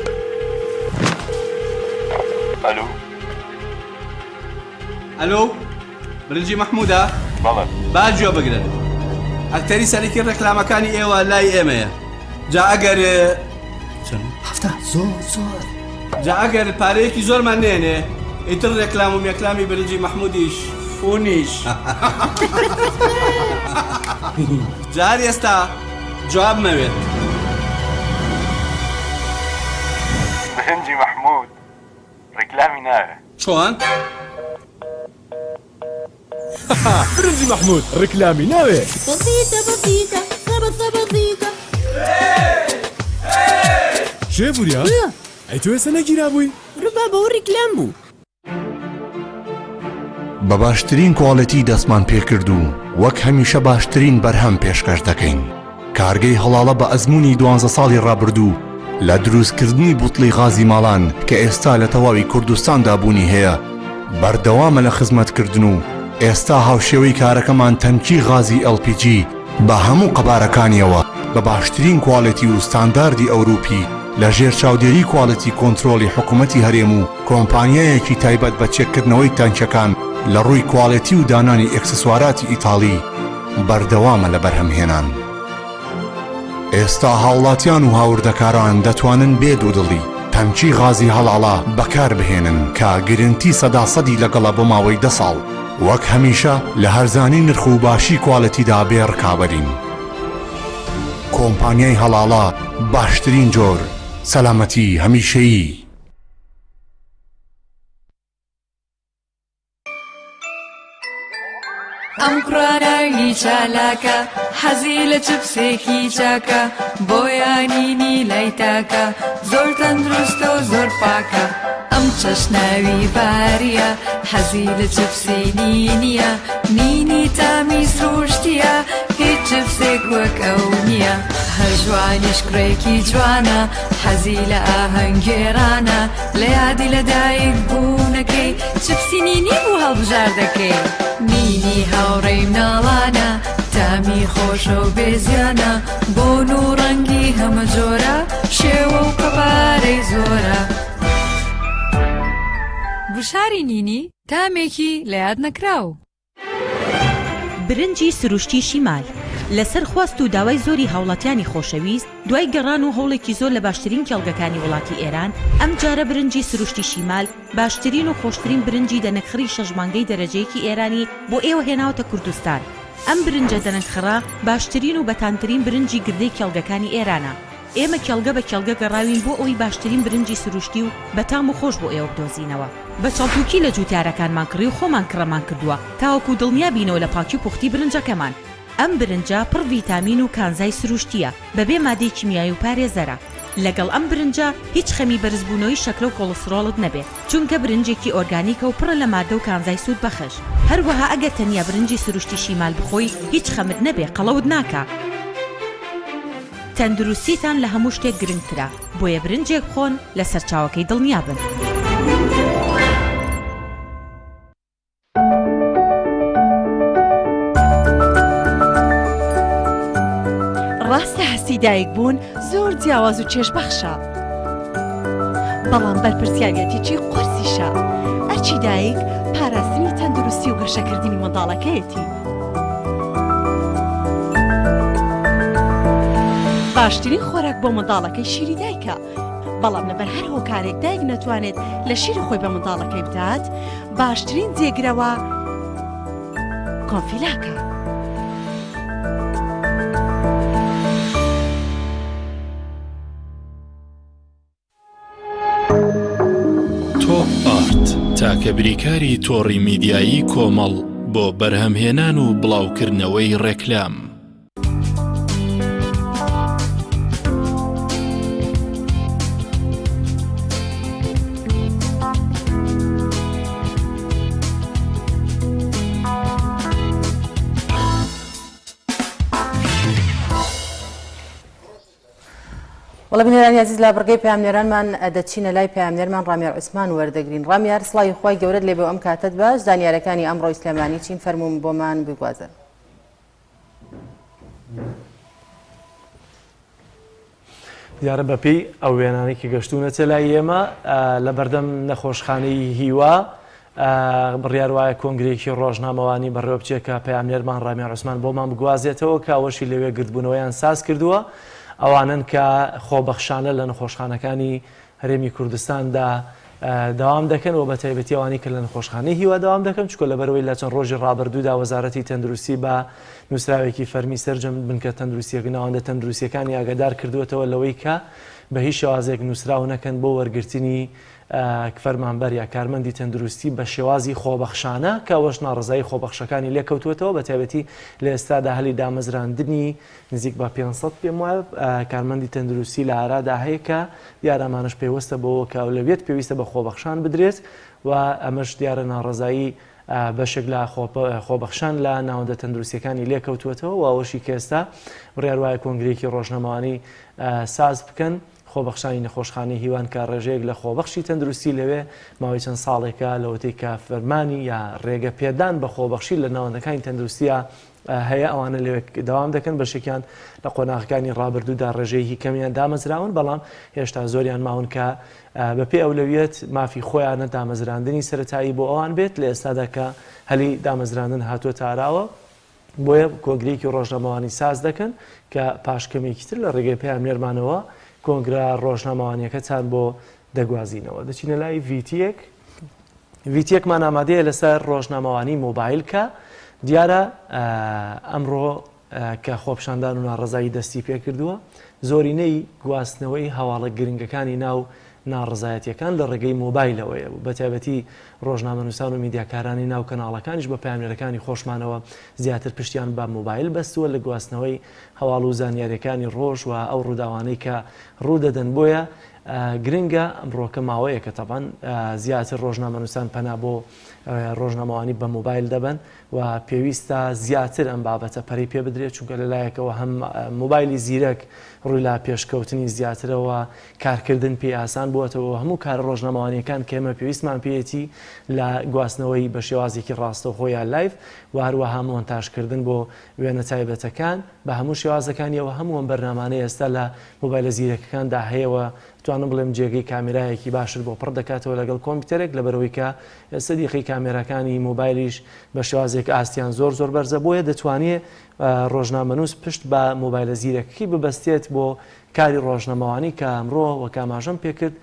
ئەلو ئەلۆ برنجی مەحموودە؟ بەڵێ. با گوێ بگرن ئەکتەری سەرەکی ڕێکلامەکانی ئێوە لای ئێمەیە جا ئەگەر چەند؟ هەفتا زۆر زۆر. جا ئەگەر پارەیەکی زۆرمان نێنێ ئیتر ڕێکلام و مێکلامی برنجی مەحموودیش فونیش. جا هەر ئێستا جواب مەوێت. برنجی مەحموود ڕیکلامی ناوێ. چۆن؟ برنجی مەحمود ڕیکلامی ناوێ. بەسیتە بەسیتە سەبە سەبە سیتە. کێ وریا؟ ئەی تۆ ئێستا نەگیرابووی؟ ڕوبابە ئەوە ڕیکلام بوو. بە باشترین کواڵێتی دەستمان پێکرد و وەک هەمیشە باشترین بەرهەم پێشکەش دەکەین. کارگەی هەڵاڵە بە ئەزموونی دوانزە ساڵی ڕابردوو لە دروستکردنی بوتڵی غازی ماڵان کە ئێستا لە تەواوی کوردستاندا بوونی هەیە بەردەوامە لە خزمەتکردن و ئێستا هاوشێوەی کارەکەمان تەنکی غازی LPG بە هەموو قەبارەکانیەوە بە باشترین کواڵێتی و ستانداردی ئەوروپی لە ژێر چاودێری کواڵێتی کۆنترۆڵی حکومەتی هەرێم و کۆمپانیایەکی تایبەت بە چێککردنەوەی تانکیەکان لە ڕووی کواڵێتی و دانانی ئێکسسواراتی ئیتاڵی بەردەوامە لە بەرهەمهێنان. ئێستا هاوڵاتیان و هاوردەکاران دەتوانن بێ دوودڵی تەنکی غازی هەڵاڵە بەکاربهێنن کە گرنتی سەدا سەدی لەگەڵە بۆ ماوەی دە ساڵ. وەک هەمیشە لە هەرزانی نرخ و باشی کوالێتیدا بێ ڕکابەرین. کۆمپانیای هەڵاڵە باشترین جۆر، سەلامەتی هەمیشەیی. ئەم کوڕە ناوی چالاکە حەزی لە چپسێکی چاکە بۆیانینی لای تاکە زۆر تەندروستە و زۆر پاکە ئەم چەشناوی باریە حەزی لە چپسی نینیە نینی تامی سروشتیە هیچ چپسێک وەک ئەو نییە هەر ژوانیش کوڕێکی جوانە حەزی لە ئاهەنگگێڕانە لە یادی لە دایک بوونەکەی چپسی نینی بوو هەڵبژاردەکەی نینی هاوڕێی مناڵانە تامی خۆشە و بێزیانە بۆن و ڕەنگی هەمە جۆرە شێوە و قەبارەی زۆرە. گوشاری نینی تامێکی لە یاد نەکراو. برنجی سروشتی شیمال، لەسەر خواست و داوای زۆری هاوڵاتیانی خۆشەویست، دوای گەڕان و هەوڵێکی زۆر لە باشترین کێڵگەکانی وڵاتی ئێران، ئەمجارە برنجی سروشتی شیمال باشترین و خۆشترین برنجی دەنەکخڕی شەش مانگەی دەرەجەیەکی ئێرانی بۆ ئێوە هێناوەتە کوردستان. ئەم برنجە دەنەکخڕە باشترین و بەتامترین برنجی گردەی کێڵگەکانی ئێرانە. ئێمە کێڵگە بە کێڵگە گەڕاوین بۆ ئەوەی باشترین برنجی سروشتی و بەتام و خۆش بۆ ئێوە بدۆزینەوە. بە چەڵتوکی لە جوتیارەکانمان کڕی و خۆمان کڕەمان کردووە تاوەکو دڵنیا بینەوە لە پاکی و پوختی برنجەکەمان. ئەم برنجە پڕ ڤیتامین و کانزای سروشتییە بەبێ مادەی کیمیایی و پارێزەرە. لەگەڵ ئەم برنجە هیچ خەمی بەرزبوونەوەی شەکرە و کۆڵسترۆڵت نەبێ چونکە برنجێکی ئۆرگانیکە و پڕە لە مادە و کانزای سوودبەخش. هەروەها ئەگەر تەنیا برنجی سروشتی شیمال بخۆی هیچ خەمت نەبێ قەڵەوت ناکا. تەندروستیتان لە هەموو شتێک گرنگترە، بۆیە برنجێک بخۆن لە سەرچاوەکەی دڵنیابن. ڕاستە هەستی دایک بوون زۆر جیاواز و چێژبەخشە، بەڵام بەرپرسیاریەتیی قورسیشە. ئەرکی دایک پاراستنی تەندروستی و گەشەکردنی منداڵەکەیەتی. باشترین خۆراک بۆ منداڵەکەی شیری دایکە، بەڵام لەبەر هەر هۆکارێک دایک نەتوانێت لە شیری خۆی بە منداڵەکەی بدات، باشترین جێگرەوە کۆنفیلاکە. تۆپ ئارت تاکە بریکاری تۆڕی میدیایی کۆمەڵ بۆ بەرهەمهێنان و بڵاوکردنەوەی ڕێکلام. وەڵا بینەرانی ئازیز لە بڕگەی پەیامنێرانمان دەچینە لای پەیامنێرمان ڕامیار عوسمان وەردەگرین. ڕامیار سڵاوی خوای گەورەت لێبێ و ئەم کاتەت باش، زانیارەکانی ئەمڕۆی سلێمانی چین فەرموو بۆمان بگوازن. دیارە بەپێی ئەو وێنانەی کە گەشتوونەتە لای ئێمە لە بەردەم نەخۆشخانەی هیوا بڕیار وایە کۆنگرەیەکی ڕۆژنامەوانی بەڕێوە بچێت کە پەیامنێرمان ڕامیار عوسمان بۆمان بگوازێتەوە کە ئەوەشی لەوێ گردبوونەوەیان ساز کردووە ئەوانەن کە خۆبەخشانە لە نەخۆشخانەکانی هەرێمی کوردستاندا دەوام دەکەن و بەتایبەتی ئەوانەی کە لە نەخۆشخانەی هیوا دەوام دەکەن چونکە لەبەرئەوەی لە چەند ڕۆژی ڕابردوودا وەزارەتی تەندروستی بە نووسراوێکی فەرمی سەرجەم بنکە تەندروستیەکە ناوەندە تەندروستیەکانی ئاگادار کردووەتەوە لەوەی کە بە هیچ شێوازێک نووسراو نەکەن بۆ وەرگرتنی فەرمانبەر یا کارمەندی تەندروستی بە شێوازی خۆبەخشانە کە ئەوەش ناڕەزایی خۆبەخشەکانی لێکەوتووەتەوە بە تایبەتی لە ئێستادا هەلی دامەزراندنی نزیک بە 500 پێم وایە کارمەندی تەندروستی لە ئارادا هەیە کە دیارە ئەمانەش پەیوەستە بەوە کە ئەولەویەت پێویستە بە خۆبەخشان بدرێت و ئەمەش دیارە ناڕەزایی بەشێک لە خۆبەخشان لە ناوەندە تەندروستیەکانی لێکەوتووەتەوە و ئەوەشی کە ئێستا بڕیار وایە کۆنگرەیەکی ڕۆژنامەوانی ساز بکەن خۆبەخشانی نەخۆشخانەی هیوان کە ڕێژەیەک لە خۆبەخشی تەندروستی لەوێ ماوەی چەند ساڵێکە لەوەتەی کە فەرمانی یا ڕێگە پێدان بە خۆبەخشی لە ناوەندەکانی تەندروستیە هەیە ئەوانە لەوێ دەوام دەکەن بەشێکیان لە قۆناغەکانی ڕابردوودا ڕێژەیەکی کەمیان دامەزراون بەڵام هێشتا زۆریان ماون کە بەپێ ئەولەویەت مافی خۆیانە دامەزراندنی سەتایی بۆ ئەوان بێت لە ئێستادا کە هەلی دامەزراندن هاتووە تاراوە بۆیە کۆنگرەیەکی ڕۆژنامەوانی ساز دەکەن کە پاش کەمێکی تر لە ڕێگەی پەیامنێرمانەوە کۆنگرە ڕۆژنامەوانیەکەتان بۆ دەگوازینەوە دەچینە لای ڤیتیەک ڤیتیەکمان ئامادەیە لەسەر ڕۆژنامەوانی مۆبایل کە دیارە ئەمڕۆ کە خۆپشاندان و ناڕەزایی دەستی پێکردووە زۆرینەی گواستنەوەی هەواڵە گرنگەکانی ناو ناڕەزایەتیەکان لە ڕێگەی مۆبایلەوەیە و بەتایبەتی ڕۆژنامەنووسان و میدیاکارانی ناو کەناڵەکانیش بە پەیامنێرەکانی خۆشمانەوە زیاتر پشتیان بە مۆبایل بەستووە لە گواستنەوەی هەواڵ و زانیاریەکانی ڕۆژ و ئەو ڕووداوانەی کە ڕوودەدەن بۆیە گرنگە ئەمڕۆکە ماوەیەکە تەبعەن زیاتر ڕۆژنامەنووسان پەنا بۆ ڕۆژنامەوانی بە مۆبایل دەبەن و پێویستە زیاتر ئەم بابەتە پەرەی پێ بدرێت چونکە لەلایەکەوە هەم مۆبایلی زیرەک ڕووی لە پێشکەوتنی زیاترەوە کارکردن پێی ئاسان بووەتەوە هەموو کارە ڕۆژنامەوانیەکان کە ئێمە پێویستمان پێیەتی لە گواستنەوەی بە شێوازێکی ڕاستەوخۆ یا live و هەروەها مۆنتاژکردن بۆ وێنە تایبەتەکان بە هەموو شێوازەکانیەوە هەموو ئەم بەرنامانەی ئێستا لە مۆبایلە زیرەکەکاندا هەیە و توانم بڵێم جێگەی کامێرایەکی باشت بۆ پڕ دەکاتەوە لەگەڵ کۆمپیوتەرێک لەبەرئەوەی کە ئێستا دیقەی کامێراکانی مۆبایلیش بە شێوازێک ئاستیان زۆر زۆر بەرزە بۆیە دەتوانێ ڕۆژنامەنووس پشت بە مۆبایلە زیرەکەکەی ببەستێت بۆ کاری ڕۆژنامەوانی کە ئەمڕۆ وەک ئاماژەم پێکرد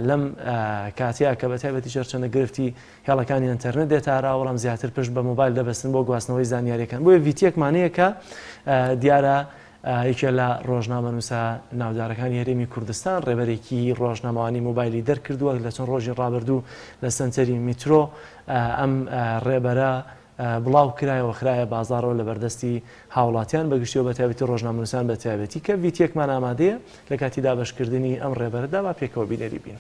لەم کاتەیە کە بە تایبەتیش هەرچەندە گرفتی هێڵەکانی ئەنتەرنێت دێتە ئاراوە بەڵام زیاتر پشت بە مۆبایل دەبەستن بۆ گواستنەوەی زانیاریەکان بۆیە ڤیتیەکمان هەیە کە دیارە یەکێ لە ڕۆژنامەنووسە ناودارەکانی هەرێمی کوردستان ڕێبەرێکی ڕۆژنامەوانی مۆبایلی دەرکردووە لە چەند ڕۆژی ڕابردوو لە سەنتەری میترۆ ئەم ڕێبەرە بڵاو کرایەوە خرایە بازاڕەوە لە بەردەستی هاوڵاتیان بەگشتی و بەتایبەتی ڕۆژنامەنووسان بە تایبەتی کە ڤیتیەکمان ئامادەیە لە کاتی دابەشکردنی ئەم ڕێبەرەدا با پێکەوە بینەری بین.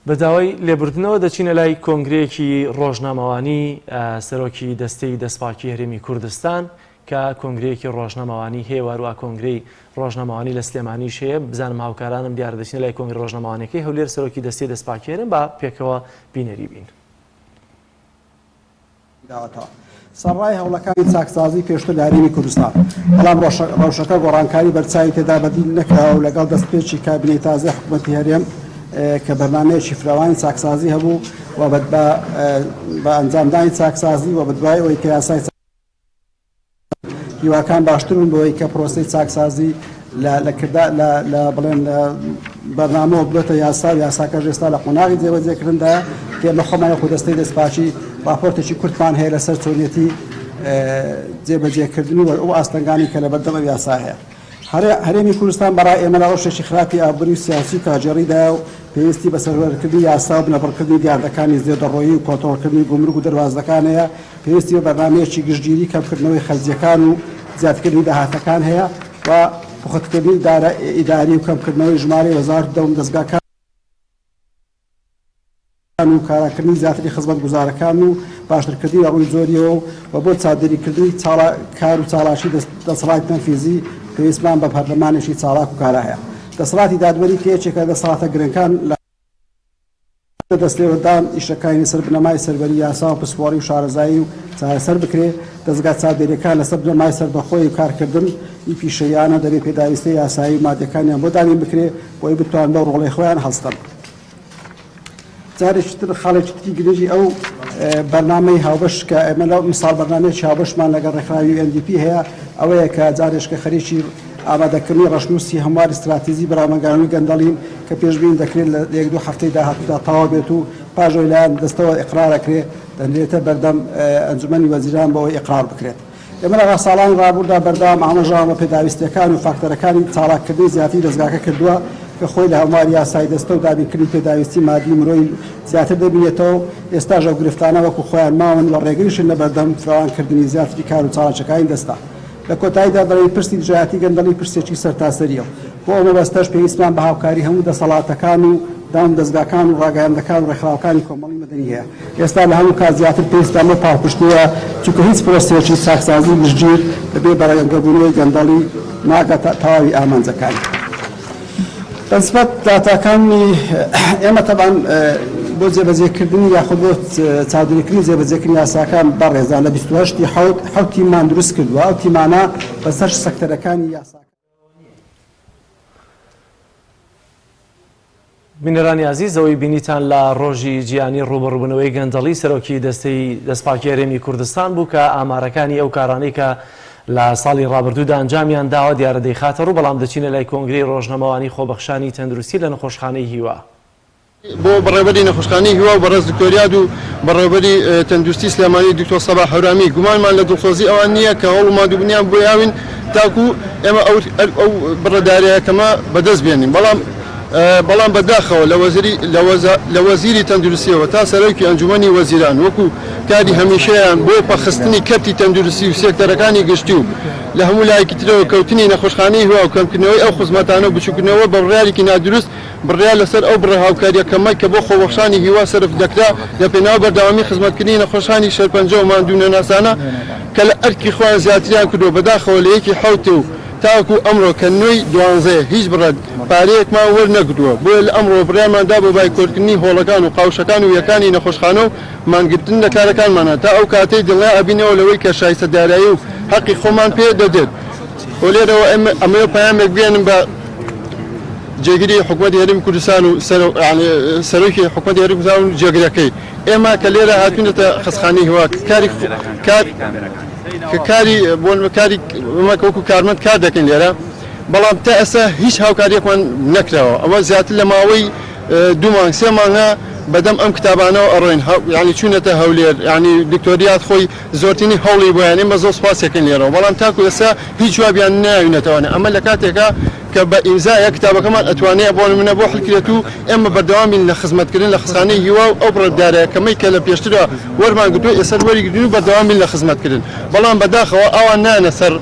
بە داوای لێبوردنەوە دەچینە لای کۆنگرەیەکی ڕۆژنامەوانی سەرۆکی دەستەی دەستپاکی هەرێمی کوردستان کە کۆنگرەیەکی ڕۆژنامەوانی هەیە واروا کۆنگرەی ڕۆژنامەوانی لە سلێمانیش هەیە بزانم هاوکارانم دیارە دەچینە لای کۆنگرە ڕۆژنامەوانیەکەی هەولێر سەرۆکی دەستەی دەستپاکی هەرێم با پێکەوە بینەری بین. داوەتەوە. سەرەڕای هەوڵەکانی چاکسازی پێشتر لە هەرێمی کوردستان، بەڵام ڕەوشەکە گۆڕانکاری بەرچاوی تێدا بەدی نەکراوە و لەگەڵ دەستپێکی کابینەی تازەی حکومەتی هەرێم کە بەرنامەیەکی فراوانی چاکسازی هەبوو و بە ئەنجامدانی چاکسازی و بەدوای ئەوەی کە یاسای هیواکان باشتر بوون بەوەی کە پرۆسەی چاکسازی لە لە کردا لە لە بڵێن لە بەرنامەوە ببێتە یاسا و یاساکەش ئێستا لە قۆناغی جێبەجێکردندایە کە ئێمە خۆمان وەکو دەستەی دەستپاکی ڕاپۆرتێکی کورتمان هەیە لەسەر چۆنیەتی جێبەجێکردنی و ئەو ئاستەنگانەی کە لەبەردەم ئەو یاسا هەیە. هەرێمی کوردستان بەڕای ئێمە لە ڕەوشێکی خراپی ئابووری و سیاسی و کارگێڕیدایە و پێویستی بە سەروەرکردنی یاسا و بنەبڕکردنی دیاردەکانی زێدەڕۆیی و کۆنترۆڵکردنی گومرگ و دەروازەکان هەیە، پێویستی بە بەرنامەیەکی گشتگیری کەمکردنەوەی خەرجییەکان و زیادکردنی داهاتەکان هەیە و. پوختکردنی ئیداری و کەمکردنەوەی ژمارەی وەزارەت و دەمودەزگاکان و کاراکردنی زیاتری خزمەتگوزارەکان و باشترکردنی لە ڕووی جۆریەوە و بۆ چاودێریکردنی کار و چالاکی دەسەڵاتی تەنفیزی پێویستمان بە پەرلەمانێکی چالاک و کارا هەیە. دەسەڵاتی دادوەری کە یەکێکە لە دەسەڵاتە گرنگەکان لە دەستێوەردان ئیشەکانی لەسەر بنەمای سەروەری یاسا و پسپۆڕی و شارەزایی و چارەسەر بکرێ، دەزگا چاودێریەکان لەسەر بنەمای سەربەخۆی و کارکردن ی پیشەییانە دەبێ پێداویستیە یاسایی و مادیەکانیان بۆ دابین بکرێ بۆی بتوان بەو ڕۆڵەی خۆیان هەڵستن. جارێکی تر خاڵێکی تری گرنگی ئەو بەرنامەی هاوبەش کە ئێمە لەو ئیمساڵ بەرنامەیەکی هاوبەشمان لەگەڵ ڕێکخراوی UNDP هەیە ئەوەیە کە جارێش کە خەریکی ئامادەکردنی ڕەشنووسی هەمواری ستراتیزی بەرامەنگانەوەی گەندەڵین کە پێشبینی دەکرێت لە یەک دوو هەفتەی داهاتوودا تەواو بێت و پاش ئەوەی لایەن دەستەوە ئیقرار ئەکرێت دەنرێتە بەردەم ئەنجومەنی وەزیران بۆ ئەوەی ئیقرار بکرێت. ئێمە لە ساڵانی ڕابووردا بەردەوام ئاماژەمان بە پێداویستییەکان و فاکتەرەکانی چالاککردنی زیاتری دەزگاکە کردووە کە خۆی لە هەمواری یاسایی دەستە و دابینکردنی پێداویستی مادی و مرۆیی زیاتر دەبینێتەوە و ئێستاش ئەو گرفتانە وەکو خۆیان ماون و ڕێگریشن لە بەردەم فراوانکردنی زیاتری کار و چالاکییەکانی دەستە. لە کۆتاییدا دەڵێین پرسی دژایەتی گەندەڵی پرسێکی سەرتاسەرییە و بۆ ئەو مەبەستەش پێویستمان بە هاوکاری هەموو دەسەڵاتەکان و دامودەزگاکان و ڕاگەیاندنەکان و ڕێکخراوەکانی کۆمەڵی مەدەنی هەیە. ئێستا لە هەموو کات زیاتر پێویستمان بەو پاڵپشتییە، چونکە هیچ پرۆسەیەکی چاکسازی گشتگیر بەبێ بەرەنگەبوونەوەی گەندەڵی ناگاتە تەواوی ئامانجەکانی. بەنسبەت داتاکانی ئێمە تەبعەن بۆ جێبەجێکردنی یاخود بۆ چاودێریکردنی جێبەجێکردنی یاساکان بەڕێزان لە 28 ی حەوت حەوت تیممان دروست کردووە، ئەو تیمانە بەسەر سەکتەرەکانی یاساکان. بینەرانی ئازیز ئەوەی بینیتان لە ڕۆژی جیهانی ڕووبەڕووبوونەوەی گەندەڵی سەرۆکی دەستەی دەستپاکی هەرێمی کوردستان بوو کە ئامارەکانی ئەو کارانەی کە لە ساڵی ڕابردوودا ئەنجامیان داوە دیارە دەیخاتە ڕوو بەڵام دەچینە لای کۆنگرەی ڕۆژنەمەوانی خۆبەخشانی تەندروستی لە نەخۆشخانەی هیوا. بۆ بەڕێوەبەری نەخۆشخانەی هیوا و بەڕێز دکتۆر یاد و بەڕێوەبەری تەندروستی سلێمانی دکتۆر سەباح هەورامی گومانمان لە دڵسۆزی ئەوان نییە کە هەوڵ و ماندووبونیان بۆ یاوین تاکو ئێمە ئەو ئەو بڕە دارایە کەمە بەدەست بێنین بەڵام بەڵام بە داخەوە لە وەزیری لە وەزیری تەندروستیەوە تا سەرۆکی ئەنجومەنی وەزیران وەکو کاری هەمیشەیان بۆ پەخستنی کەرتی تەندروستی و سێکتەرەکانی گشتی و لە هەموو لایەکی ترەوە کەوتنی نەخۆشخانەی هیوا و کەمکردنەوەی ئەو خزمەتانە و بچوککردنەوە بە بڕیارێکی نادروست بڕیار لەسەر ئەو بڕە هاوکارییە کەمە کە بۆ خۆبەخشانی هیوا سەرف دەکرا لە پێناو بەردەوامی خزمەتکردنی نەخۆشانی شێرپەنجە و ماندوونەناسانە کە لە ئەرکی خۆیان زیاتریان کردووە بەداخەوە لە یەکی حەوت و تاوەکو ئەمڕۆ کە نۆی دوانزەیە هیچ بڕە پارەیەکمان وەرنەگرتووە بۆیە لە ئەمڕۆوە بڕیارمان دا بۆ بایکۆتکردنی هۆڵەکان و قاوشەکان و یەکانی نەخۆشخانە و مانگرتن لە کارەکانمانە تا ئەو کاتەی دڵنیا ئەبینەوە لەوەی کە شایستە دارایی و هەقی خۆمان پێ دەدرێت و لێرەوە ئەمەوێ پەیامێک بگەیەنم بە جێگری حکومەتی هەرێمی کوردستان و سەرۆکی حکومەتی هەرێمی کوردستان و جێگرەکەی ئێمە کە لێرە هاتوینەتە خەستخانەی هیوا کاری کار کە کاری بۆ کاری وەکو کارمەند کار دەکەین لێرە بەڵام تا ئێستا هیچ هاوکاریەکمان نەکراوە ئەوە زیاتر لە ماوەی دوو مانگ سێ مانگە بەدەم ئەم کتابانەوە ئەڕۆین یعنی چوونەتە هەولێر یعنی دکتۆریات خۆی زۆرترین هەوڵی بۆیان ئێمە زۆر سوپاسیەکەین لێرەوە بەڵام تاکو ئێستا هیچ جوابیان ناوینەتەوە ئەمە لە کاتێکا کە بە ئیمزایەک کتابەکەمان ئەتوانێ بۆ نمونە بۆ حلکرێت و ئێمە بەردەوام بین لە خزمەتکردن لە خستانەی هیوا و ئەو بڕە دارایە کەمەی کە لە پێشترا وەرمان گرتووە ئێستا وەریگرین و بەردەوام بین لە خزمەتکردن بەڵام بەداخەوە ئەوان نایەنە سەر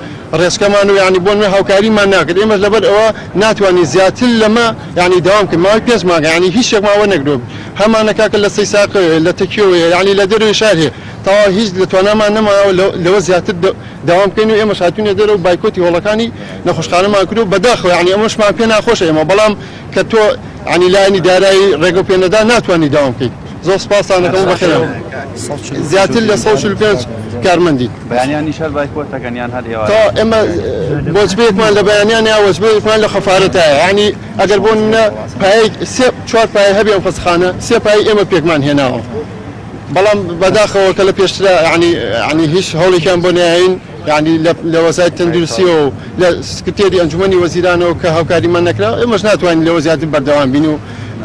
ڕێچکەمان و یانی بۆ نمونە هاوکاریمان ناکرد ئێمەش لەبەر ئەوە ناتوانین زیاتر لەمە یانی دەوام بکەین ماوەی پێنج مانگە یانی هیچ شتێکمان وەرنەگرتووە هەمانە کاکە لە سەیساقەوەیە لە تەکیەوەیە یانی لە دەرەوەی شار هەیە تەواو هیچ لە توانامان نەماوە لەوە زیاتر دەوام بکەین و ئێمەش هاتوینە دەرەوە بایکۆتی هۆڵەکانی نەخۆشخانەمان کردو بەداخەوە یانی ئەمەشمان پێ ناخۆشە ئێمە بەڵام کە تۆ یانی لایەنی دارایی ڕێگەو پێ نەدا ناتوانی دەوام بکەیت زۆر سپاستان دەکەم و بەخێربێن زیاتر لە 145 کارمەندین. بەیانیانیش هەر بایکۆت دەکەن یان هەر ئێوارە؟ تا ئێمە وەجبەیەکمان لە بەیانیان یا وەجبەیەکمان لە خەفارەتایە یانی ئەگەر بۆ نمونە پایەی سێ چوار پایە هەبێ ئەم خەستەخانە سێ پایەی ئێمە پێکمان هێناوە بەڵام بەداخەوە کە لە پێشترا یانی یانی هیچ هەوڵێکیان بۆ نایەین یانی لە لە وەزارەتی تەندروستیەوە و لە سکرتێری ئەنجومەنی وەزیرانەوە کە هاوکاریمان نەکرا ئێمەش ناتوانین لەوە زیاتر بەردەوام بین و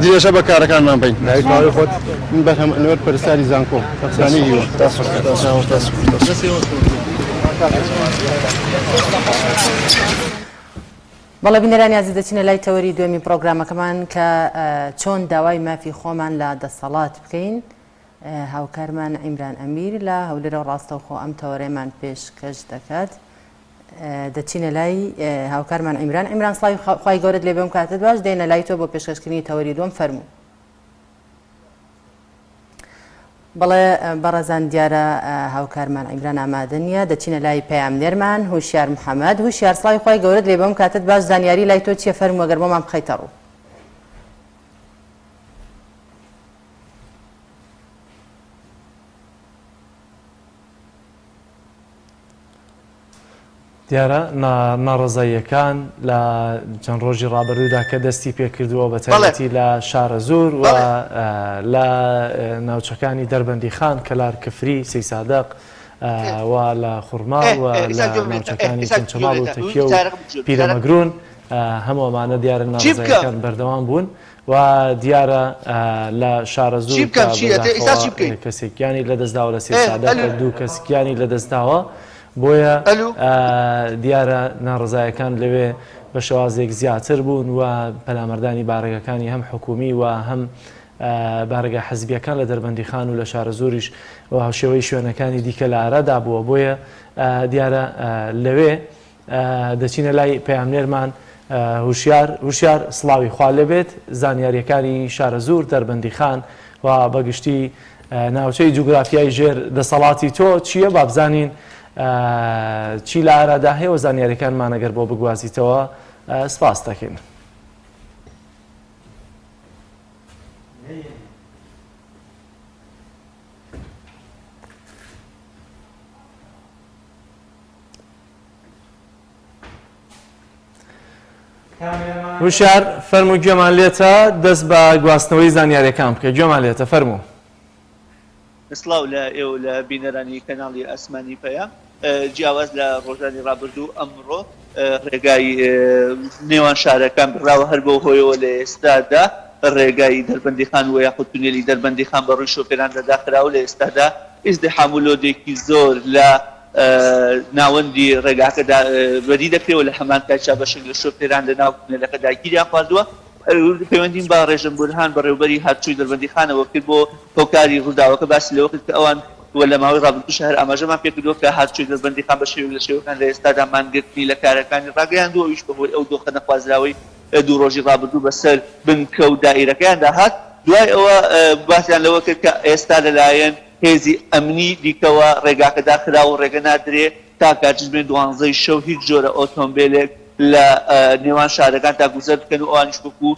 درێژە بە کارەکانمان بەین. ناوی تەواوی خۆت؟ من بەرهەم ئەنوەر پەرستاری زانکۆ خانەی هیوا. بەڵێ بینەرانی ئازیز دەچینە لای تەوەری دوێمی پرۆگرامەکەمان کە چۆن داوای مافی خۆمان لە دەسەڵات بکەین هاوکارمان عیمران ئەمیر لە هەولێرەوە ڕاستەوخۆ ئەم تەوەرەیەمان پێشکەش دەکات. دەچینە لای هاوکارمان عیمران. عیمران سڵاوی خوای گەورەت لێ بێم کاتت باش دێنە لای تۆ بۆ پێشکەشکردنی تەوەری دووەم فەرموو. بەڵێ بەڕێزان دیارە هاوکارمان عیمران ئامادە نییە دەچینە لای پەیامنێرمان هوشیار محەمەد. هوشیار سڵاوی خوای گەورەت لێ بێم کاتت باش زانیاری لای تۆ چییە فەرموو گەر بۆمان بخەیتە ڕوو. دیارە ناڕەزاییەکان لە چەند ڕۆژی ڕابردوودا کە دەستی پێکردووە بە تایبەتی لە شارەزوور و لە ناوچەکانی دەربەندیخان، کەلار، کفری، سەیسادق و لە خورماڵ و لە ناوچەکانی چەمچەماڵ و تەکیە و پیرەمەگرون هەموو ئەمانە دیارە ناڕەزاییەکان بەردەوام بوون و دیارە لە شارەزوور کە بەداخەوە کەسێک گیانی لەدەستداوە لە سەیسادق دوو کەس گیانی لەدەستداوە. بۆیە دیارە ناڕەزایەکان لەوێ بە شێوازێک زیاتر بوون و پەلاماردانی بارەگەکانی هەم حکومی و هەم بارەگا حزبیەکان لە دەربەندیخان و لە شارەزووریش و هاوشێوەی شوێنەکانی دیکە لە ئارادا بووە بۆیە دیارە لەوێ دەچینە لای پەیامنێرمان هوشیار هوشیار سڵاوی خوا لێبێت زانیاریەکانی شارەزوور دەربەندیخان و بەگشتی ناوچەی جوگرافیای ژێر دەسەڵاتی تۆ چییە با بزانین چی لە ئارادا هەیە و زانیاریەکانمان ئەگەر بۆ بگوازیتەوە سپاست دەکەین. وشار فەرموو گوێمان لێتە دەست بە گواستنەوەی زانیاریەکان بکە گوێمان لێتە فەرموو. سڵاو لە ئێوە و لە بینەرانی کەناڵی ئاسمانی پەیام. جیاواز لە ڕۆژانی ڕابردوو ئەمڕۆ ڕێگای نێوان شارەکان بڕاوە هەر بەو هۆیەوە لە ئێستادا ڕێگای دەربەندیخان و یاخود تونێلی دەربەندیخان بە ڕووی شۆفێراندا داخراوە لە ئێستادا ئیزدحام و لۆدێکی زۆر لە ناوەندی ڕێگاکەدا بەدی دەکرێت و لە هەمان کاتیشا بەشێک لە شۆفێران لە ناو تونێلەکەدا گیریان خواردووە. پەیوەندیم بە ڕێژەم بورهان بەڕێوبەری هاتوچۆی دەربەندیخانەوە کرد بۆ هۆکاری ڕووداوەکە باسی لەوە کرد کە ئەوان و لە ماوەی ڕابردووشا هەر ئاماژەمان پێکردووە کە هاتوچۆی دەربەندیخان بە شێوەیەک لە شێوەکان لە ئێستادا مانگرتنی لە کارەکانی ڕاگەیاندووە ئەویش بەهۆی ئەو دۆخە نەخوازراوەی دوو ڕۆژی ڕابردوو بەسەر بنکە و دائیرەکەیاندا هات دوای ئەوە باسیان لەوە کرد کە ئێستا لەلایەن هێزی ئەمنی دیکەوە ڕێگاکە داخراوە و ڕێگە نادرێ تا کاتژمێر دوانزەی شەو هیچ جۆرە ئۆتۆمبێلێک لە نێوان شارەکان تا گوزەر بکەن و ئەوانیش وەکو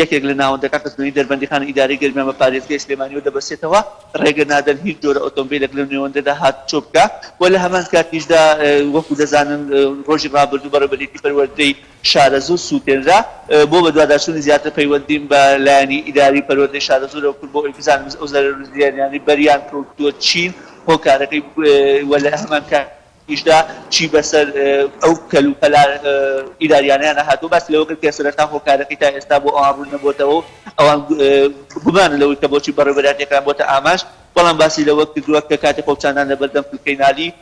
یەکێک لە ناوەندەکان کە سنووری دەربەندیخان و ئیدارەی گەرمیان بە پارێزگای سلێمانیەوە دەبەستێتەوە ڕێگە نادەن هیچ جۆرە ئۆتۆمبێلێک لەو نێوەندەدا هاتوچۆ بکا و لە هەمان کاتیشدا وەکو دەزانن ڕۆژی ڕابردوو بەڕێوەبەرێتی پەروەردەی شارەزوور سووتێنرا. بۆ بەدواداچوونی زیاتر پەیوەندیم بە لایەنی ئیداری پەروەردەی شارەزوورەوە کرد بۆ ئەوەی بزانم ئەو زەرەر و زیانانەی بەریان کەوتووە چین، هۆکارەکەی و لە هەمان کاتیشدا چی بەسەر ئەو کەلوپەلە ئیداریانەیانە هاتووە. باسی لەوە کرد کە سەرەتا هۆکارەکەی تا ئێستا بۆ ئەوان ڕوون نەبووەتەوە و ئەوان گومانن لەوەی کە بۆچی بەڕێوەبەرایەتییەکەیان بۆتە ئامانج، بەڵام باسی لەوە کردووە کە کاتی خۆپیشاندان لەبەردەم فلکەی نالی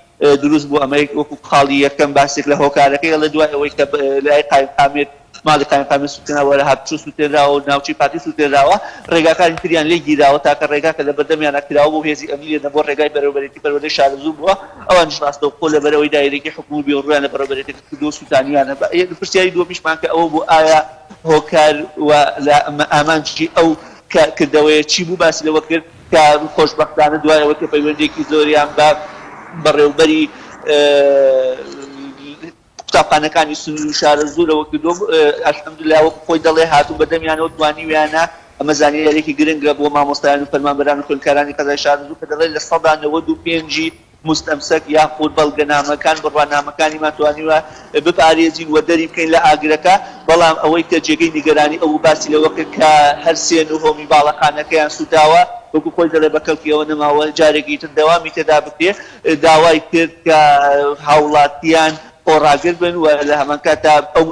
دروست بوو ئەمە وەکو خاڵی یەکەم باسێک لە هۆکارەکەی ئەڵێ دوای ئەوەی کە لای قایمقامیەت ماڵی قایمقامیەت سوتێنراوە وەرە هاتوچۆ سوتێنراوە و ناوچەی پارتی سوتێنراوە ڕێگاکانی تریان لێ گیراوە تاکە ڕێگا کە لەبەردەمیانە کراوە بۆ هێزی ئەمنی لێ نەبووە ڕێگای بەرێوەبەرێتی پەروەردەی شارەزوور بووە ئەوانیش ڕاستەوخۆ لەبەرئەوەی دایرەیەکی حکومی بێ ڕوویان لە بەڕێوەبەرێتەکە کردووە سوتانویانە پرسیاری دووەمیشمان کە ئەوە بوو ئایا هۆکار و ئامانجی ئەو کردەوەیە چی بوو باسی لەوە کرد کە خۆشبەختانە دوای ئەوەی کە پەیوەندییەکی زۆریان بە بەڕێوبەری قوتابخانەکانی سنوور و شارەزوورەوە کردووە، الحمدللە وەکو خۆی دەڵێ هاتوون بە دەمیانەوە توانیویانە، ئەمە زانیارییەکی گرنگە بۆ مامۆستایان و فەرمانبەران و خوێندکارانی قەزای شارەزوور کە دەڵێ 95% ی موستەمسەک یاخود بەڵگەنامەکان، بڕوانامەکانیمان توانیوە بپارێزین و دەری بکەین لە ئاگرەکە، بەڵام ئەوەی کە جێگەی نیگەرانی ئەو بوو باسی لەوە کرد کە هەر سێ نهۆمی باڵەخانەکەیان سووتاوە، وەکو خۆی دەڵێ بە کەڵکی ئەوە نەماوە جارێکی تر دەوامی تێدا بکرێ، داوای کرد کە هاوڵاتیان خۆڕاگر بن و لە هەمانکاتدا ئەو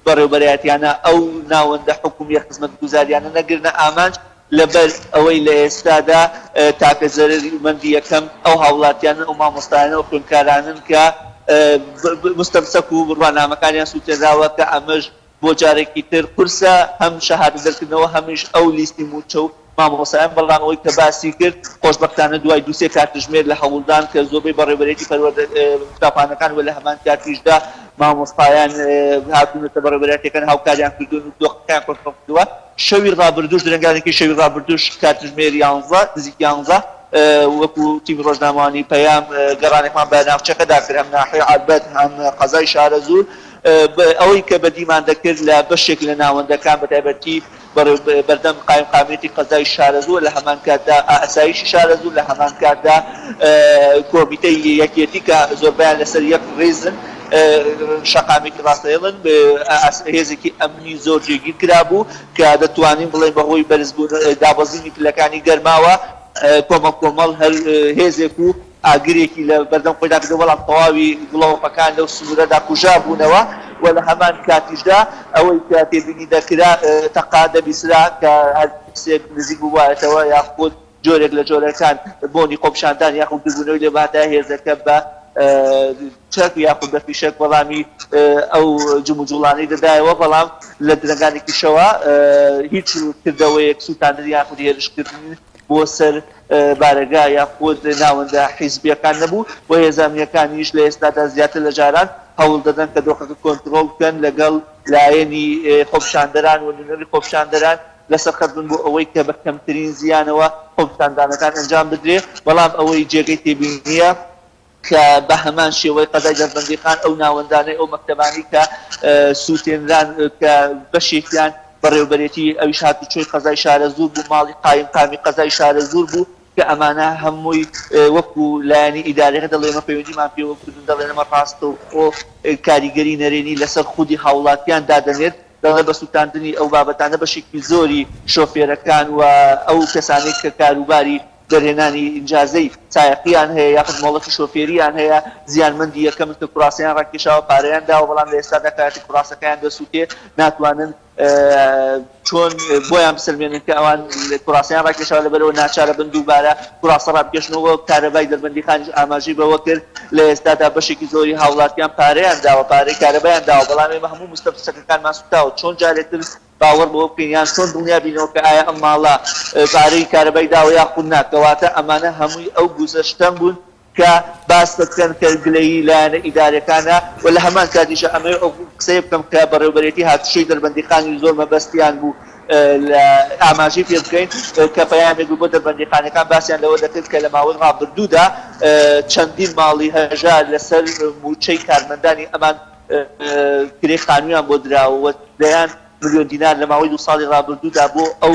بەڕێوبەرایەتیانە ئەو ناوەندە حکومییە خزمەتگوزاریانە نەگرنە ئامانج. لەبەر ئەوەی لە ئێستادا تاکە زەرەرمەندی یەکەم ئەو هاوڵاتیانەن، ئەو مامۆستایانە و خوێندکارانەن کە مستەمسەک و بڕوانامەکانیان سوتێنراوە کە ئەمەش بۆ جارێکی تر قورسە هەم شەهادە دەرکردنەوە هەمیش ئەو لیستی موچە و. مامۆستایان، بەڵام ئەوەی کە باسی کرد خۆشبەختانە دوای دوو سێ کاتژمێر لە هەوڵدان کە زۆربەی بەڕێوەبەرێتی پەروەردە قوتابخانەکان و لە هەمان کاتیشدا مامۆستایان هاتوونەتە بەڕێوەبەرایەتیەکان هاوکاریان کردوون و دۆخەکەیان کۆنترۆڵ کردووە. شەوی ڕابردووش درەنگانێکی شەوی ڕابردووش کاتژمێر یانزە نزیک یانزە وەکو تیمی ڕۆژنامەوانی پەیام گەڕانێکمان بە ناوچەکەدا کرد هەم ناحیەی عەربەت هەم قەزای شارەزوور ئەوەی کە بەدیمان دەکرد لە بەشێک لە ناوەندەکان بەتایبەتی بەردەم قایمقامیەتی قەزای شارەزوور لە هەمان کاتدا ئاسایشی شارەزوور لە هەمان کاتدا کۆمیتەی یەکێتی کە زۆربەیان لەسەر یەک ڕیزن شەقامێکی ڕاستەهێڵن هێزێکی ئەمنی زۆر جێگیر کرابوو کە دەتوانین بڵێین بەهۆی بەرزبوون دابەزینی پلەکانی گەرماوە کۆمەڵ کۆمەڵ هەر هێزێک و ئاگرێکی لە بەردەم خۆیدا کردەوە، بەڵام تەواوی گڵۆپەکان لەو سنوورەدا کوژابوونەوە و لە هەمان کاتیشدا ئەوەی کە تێبینی دەکرا تەقە دەبیسترا کە هەر کەسێک نزیک بووبایەتەوە یاخود جۆرێک لە جۆرەکان بۆنی خۆپیشاندان یاخود گربوونەوەی لێ بهاتایە هێزەکە بە چەک یاخود بە فیشەک وەڵامی ئەو جموجوڵانەی دەدایەوە، بەڵام لە درەنگانێکی شەوە هیچ کردەوەیەک سووتاندن یاخود هێرشکردن بۆ سەر بارەگا یاخود ناوەندە حیزبییەکان نەبوو و هێزە ئەمنییەکانیش لە ئێستادا زیاتر لە جاران هەوڵ دەدەن کە دۆخەکە کۆنترۆڵ بکەن لەگەڵ لایەنی خۆپیشاندەران و نوێنەری خۆپیشاندەران لەسەر خەت بن بۆ ئەوەی کە بە کەمترین زیانەوە خۆپیشاندانەکان ئەنجام بدرێ، بەڵام ئەوەی جێگەی تێبینییە کە بە هەمان شێوەی قەزای دەربەندیخان ئەو ناوەندانەی ئەو مەکتەبانەی کە سووتێنران کە بەشێکیان بەڕێوەبەرێتی ئەویش هاتوچۆی قەزای شارەزوور بوو، ماڵی قایمقامی قەزای شارەزوور بوو کە ئەمانە هەمووی وەکو لایەنی ئیداریەکە دەڵێ ئێمە پەیوەندیمان پێوە کردوون دەڵێن ئەمە ڕاستەوخۆ کاریگەری نەرێنی لەسەر خودی هاوڵاتیان دادەنێت دەڵێ بە سووتاندنی ئەو بابەتانە بەشێکی زۆری شۆفێرەکان و ئەو کەسانەی کە کاروباری دەرهێنانی ئینجازەی سایەقییان هەیە یاخود مۆڵەتی شۆفێرییان هەیە زیانمەندی یەکەمن کە کوراسەیان ڕاکێشاوە پارەیان داوە بەڵام لە ئێستادا کاتێک کوراسەکەیان دەسووتێ ناتوانن چۆن بۆیان بسەلمێنن کە ئەوان کوراسەیان ڕاکێشاوە لەبەرئەوە ناچارە بن دووبارە کوراسە ڕابکێشنەوە کارەبای دەربەندیخانیش ئاماژەی بەوە کرد لە ئێستادا بەشێکی زۆری هاوڵاتیان پارەیان داوە پارەی کارەبایان داوە بەڵام ئێمە هەموو مستەمسەکەکانمان سوتاوە چۆن جارێتر باوەڕ بەوە بکەین یان چۆن دڵنیا بینەوە کە ئایا ئەم ماڵە پارەی کارەبای داوە یاخود نا کەواتە ئەمانە هەمووی ئەو گوزەشتەم بوون کە باس دەکەن کە گلەیی لایەنە ئیداریەکانە و لە هەمان کاتیشا ئەمەوێ ئەو قسەیە بکەم کە بەڕێوبەرێتی هاتوچۆی دەربەندیخانی زۆر مەبەستیان بوو لە ئاماژەی پێ بکەین کە پەیامێک بوو بۆ دەربەندیخانەکان باسیان لەوە دەکرد کە لە ماوەی ڕابردوودا چەندین ماڵی هەژار لەسەر مووچەی کارمەندانی ئەمان کرێی خانوویان بۆ دراوە و دەیان ملیۆن دینار لە ماوەی دوو ساڵی ڕابردوودا بۆ ئەو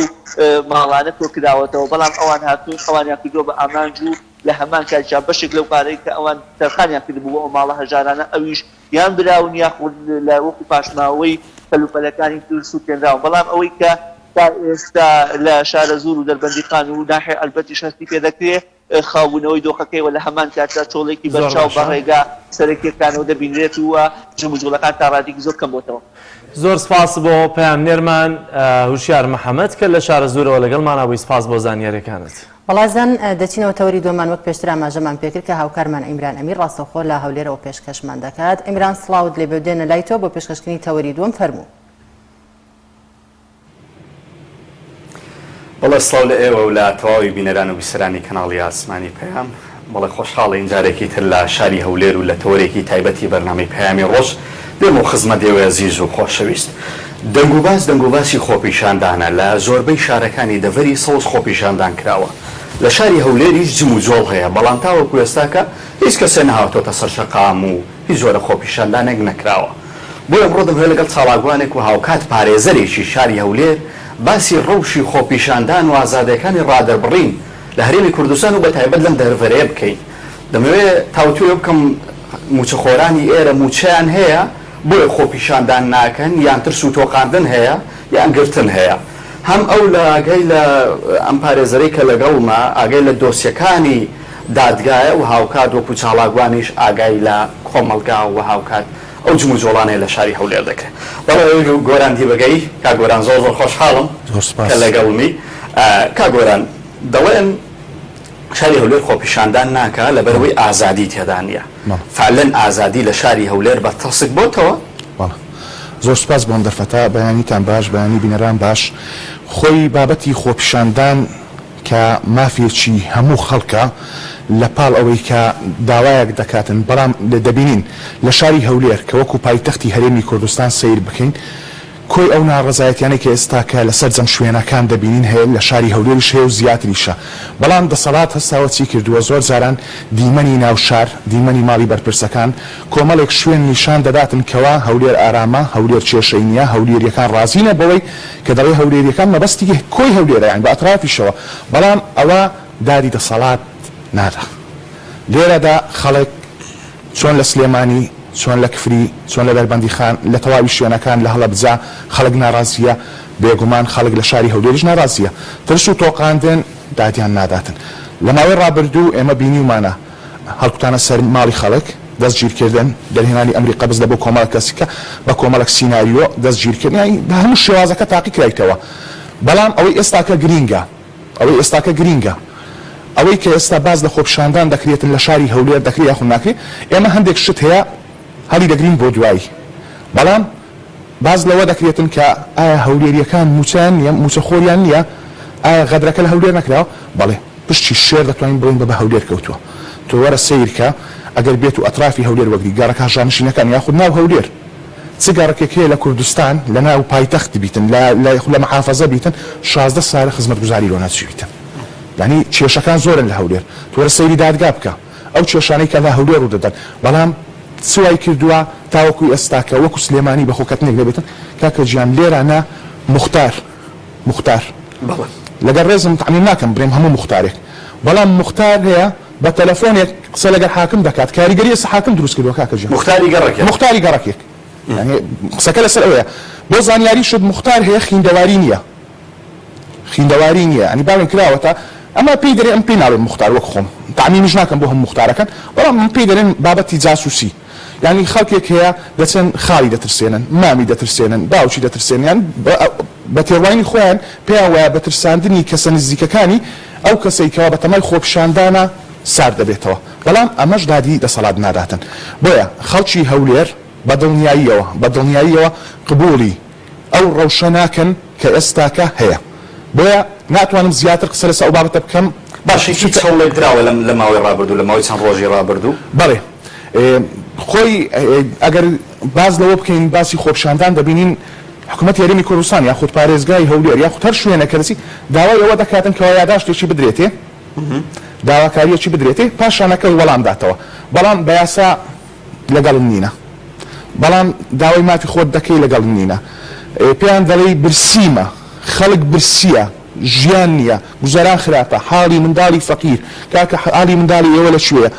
ماڵانە کۆکراوەتەوە بەڵام ئەوان هاتوون ئەوانیان کردووە بە ئامانج و لە هەمان کاتیشا بەشێک لەو پارەی کە ئەوان تەرخانیان کردبوو بۆ ئەو ماڵە هەژارانە ئەویش یان براون یاخود لە وەکو پاشماوەی کەلوپەلەکانی تر سوتێنراون بەڵام ئەوەی کە تا ئێستا لە شارەزوور و دەربەندیخان و ناحیەی عەربەتیش هەستی پێ دەکرێ خاوبوونەوەی دۆخەکەی و لە هەمان کاتدا چۆڵێکی زۆر بەرچاو بە باشە. ڕێگا سەرەکییەکانەوە دەبینرێت و جموجوڵەکان تا ڕادەیەکی زۆر کەم بۆتەوە. زۆر سپاس بۆ پەیامنێرمان هوشیار محەمەد کە لە شارەزوورەوە لەگەڵمانا بووی سپاس بۆ زانیاریەکانت. وەڵازان دەچینەوە تەوەری دووەمان وەک پێشتر ئاماژەمان پێکرد کە هاوکارمان عیمران ئەمیر ڕاستەوخۆ لە هەولێرەوە پێشکەشمان دەکات. عیمران سڵاوت لێبێ و دێنە لای تۆ بۆ پێشکەشکردنی تەوەری دووەم فەرموو. بەڵێ سڵاو لە ئێوە و لە تەواوی بینەران و بیسەرانی کەناڵی ئاسمانی پەیام. بەڵێ خۆشحاڵین جارێکی تر لە شاری هەولێر و لە تەوەرێکی تایبەتی بەرنامەی پەیامی ڕۆژ دێمەوە خزمەت ئێوەی ئەزیز و خۆشەویست. دەنگوباس دەنگوباسی خۆپیشاندانە، لە زۆربەی شارەکانی دەڤەری سەوز خۆپیشاندان کراوە. لە شاری هەولێریش جموجۆڵ هەیە، بەڵام تاوەکو ئێستاکە هیچ کەسێ نەهاتۆتە سەر شەقام و هیچ جۆرە خۆپیشاندانێک نەکراوە. بۆیە ئەمڕۆ دەمهەوێت لەگەڵ چالاکوانێک و هاوکات پارێزەرێکی شاری هەولێر باسی ڕەوشی خۆپیشاندان و ئازادیەکانی ڕادەربڕین لە هەرێمی کوردستان و بەتایبەت لەم دەڤەرەیە بکەین. دەمەوێت تاوتوێ بکەم مووچەخۆرانی ئێرە مووچەیان هەیە بۆیە خۆپیشاندان ناکەن یان ترس و تۆقاندن هەیە یان گرتن هەیە؟ هەم ئەو لە ئاگای لە ئەم پارێزەرەی کە لەگەڵمە ئاگای لە دۆسیەکانی دادگایە و هاوکات وەکو چالاکوانیش ئاگای لە کۆمەڵگا و هاوکات ئەو جموجۆڵانەیە لە شاری هەولێر دەکرێت. بەڵێ گۆران دیبەگەیی، کاک گۆران زۆر زۆر خۆشحاڵم کە لەگەڵمی. کاک گۆران دەڵێن شاری هەولێر خۆپیشاندان ناکا لەبەرئەوەی ئازادی تێدا نییە. فعلەن ئازادی لە شاری هەولێر بەرتەسک بۆتەوە؟ بەڵێ. زۆر سوپاس بۆ ئەم دەرفەتە، بەیانیتان باش، بەیانی بینەران باش. خۆی بابەتی خۆپیشاندان کە مافێکی هەموو خەڵکە لە پاڵ ئەوەی کە داوایەک دەکاتن، بەڵام دەبینین لە شاری هەولێر کە وەکو پایتەختی هەرێمی کوردستان سەیر بکەین کۆی ئەو ناڕەزایەتیانەی کە ئێستاکە لە سەرجەم شوێنەکان دەبینین هەیە لە شاری هەولێریش هەیە و زیاتریشە بەڵام دەسەڵات هەستاوە چی کردووە زۆر جاران دیمەنی ناو شار دیمەنی ماڵی بەرپرسەکان کۆمەڵێک شوێن نیشان دەداتن کەوا هەولێر ئارامە هەولێر کێشەی نییە هەولێریەکان ڕازینە بەوەی کە دەڵێ هەولێریەکان مەبەستی کۆی هەولێرە یانی بە ئەترافیشەوە بەڵام ئەوە دادی دەسەڵات نادا لێرەدا خەڵک چۆن لە سلێمانی، چۆن لە کفری، چۆن لە دەربەندیخان، لە تەواوی شوێنەکان لە هەڵەبجە خەڵک ناڕازییە، بێگومان خەڵک لە شاری هەولێریش ناڕازییە. ترس و تۆقاندن دادیان ناداتن. لە ماوەی ڕابردوو ئێمە بینیومانە هەڵکوتانە سەر ماڵی خەڵک، دەستگیرکردن، دەرهێنانی ئەمری قەبز لە بۆ کۆمەڵێک کەسی کە بە کۆمەڵێک سیناریۆ دەستگیرکردن، یانی بە هەموو شێوازەکە تاقی کرایتەوە. بەڵام ئەوەی ئێستاکە گرینگە، ئەوەی ئێستاکە گرینگە، ئەوەی کە ئێستا باس لە خۆپیشاندان دەکرێتن لە شاری هەولێر دەکرێ یاخود ناکرێ، ئێمە هەندێک شت هەیە هەڵی دەگرین بۆ دوایی، بەڵام باس لەوە دەکرێتن کە ئایا هەولێرییەکان مووچەیان نییە، مووچەخۆریان نییە، ئایا غەدرەکە لە هەولێر نەکراوە؟ بەڵێ، پشتی شێر دەتوانین بڵێین بە بە هەولێر کەوتووە. تۆ وەرە سەیرکە ئەگەر بێت و ئەترافی هەولێر وەگری، گەڕەکە هەژارنشینەکان یاخود ناو هەولێر، چ گەڕەکێک هەیە لە کوردستان لە ناو پایتەخت بیتن لە لە لە محافەزە بیتن 16 سالە خزمەتگوزاری لۆ نەچویتن یانی کێشەکان زۆرن لە هەولێر تۆ وەرە سەیری دادگا بکە ئەو کێشانەی کە لە هەولێر ڕوودەدەن بەڵام چ وای کردووە تاوەکو ئێستا کە وەکو سلێمانی بە خۆکەتنێک نەبێتن کاکە گیان لێرانە موختار موختار بەڵێ. لەگەڵ ڕێزم تەعمیم ناکەم بڵێم هەموو موختارێک بەڵام موختار هەیە بە تەلەفۆنێک قسە لەگەر حاکم دەکات کاریگەری ئێستا حاکم دروست کردوە کاکە گیان. موختاری گەڕەکێک. موختاری گەڕەکێک یانی قسەکە لەسەر ئەوەیە بۆ زانیاریشت موختار هەیە خیندەواری نییە خیندەواری نییە یانی باوێن کراوەتە ئەمە پێی دەرێ ئەم پێی ناڵێم موختار وەک خۆم تەعمیمیش ناکەم بۆ هەموو موختارەکان بەڵام من پێی دەرێن بابەتی جاسوسی یانی خەڵکێک هەیە دەچن خاڵی دەترسێنن، مامی دەترسێنن، باوکی دەترسێنن یان بە تێڕواینی خۆیان پێیان وایە بە ترساندنی کەسە نزیکەکانی ئەو کەسەی کەوا بەتەمای خۆپیشاندانە سارد دەبێتەوە بەڵام ئەمەش دادی دەسەڵات ناداتن بۆیە خەڵکی هەولێر بە دڵنیاییەوە بە دڵنیاییەوە قبوڵی ئەو ڕەوشە ناکەن کە ئێستاکە هەیە بۆیە ناتوانم زیاتر قسە لەسەر ئەو بابەتە بکەم. باشە هیچ هەوڵێک دراوە لەم لە ماوەی ڕابردوو لە ماوەی چەند ڕۆژی ڕابردوو؟ بەڵێ خۆی ئەگەر باس لەوە بکەین باسی خۆپیشاندان دەبینین حکومەتی هەرێمی کوردستان یاخود پارێزگای هەولێر یاخود هەر شوێنێک کە دەچی داوای ئەوە دەکاتن کەوا یاداشتێکی بدرێتێ داواکاریەکی بدرێتێ پاشانەکە وەڵام داتەوە بەڵام بە یاسا لەگەڵم نینە بەڵام داوای مافی خۆت دەکەی لەگەڵم نینە پێیان دەڵێی برسیمە خەڵک برسیە ژیان نیە گوزەران خراپە حاڵی منداڵی فەقیر کاکە حاڵی منداڵی ئێوە لە کوێیە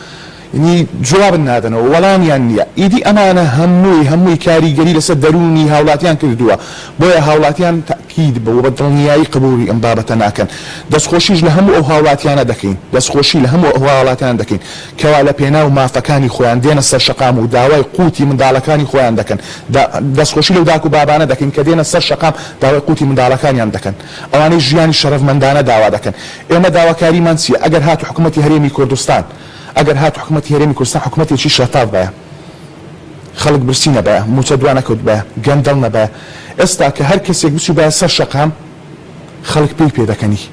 یعنی جوابت نادەنەوە وەڵامیان نیە ئیدی ئەمانە هەمووی هەمووی کاریگەری لەسەر دەروونی هاوڵاتیان کردووە بۆیە هاوڵاتیان تەئکید بە و بە دڵنیایی قبوڵی ئەم بابەتە ناکەن دەستخۆشیش لە هەموو ئەو هاوڵاتیانە دەکەین دەستخۆشی لە هەموو ئەو هاوڵاتیانە دەکەین کەوا لە پێناو مافەکانی خۆیان دێنە سەر شەقام و داوای قوتی منداڵەکانی خۆیان دەکەن، دەستخۆشی لەو داک و بابانە دەکەین کە دێنە سەر شەقام داوای قوتی منداڵەکانیان دەکەن، ئەوانەی ژیانی شەرەفمەندانە داوا دەکەن. ئێمە داواکاریمان چییە؟ ئەگەر هاتوو حکومەتی هەرێمی کوردستان، ئەگەر هاتوو حکومەتی هەرێمی کوردستان حکومەتێکی شەفاف بایە، خەڵک برسی نەبایە، مووچە دوانەکەوتبایە، گەندەڵ نەبایە، ئێستا کە هەر کەسێک بچووبایە سەر شەقام خەڵک پێی پێدەکەنی.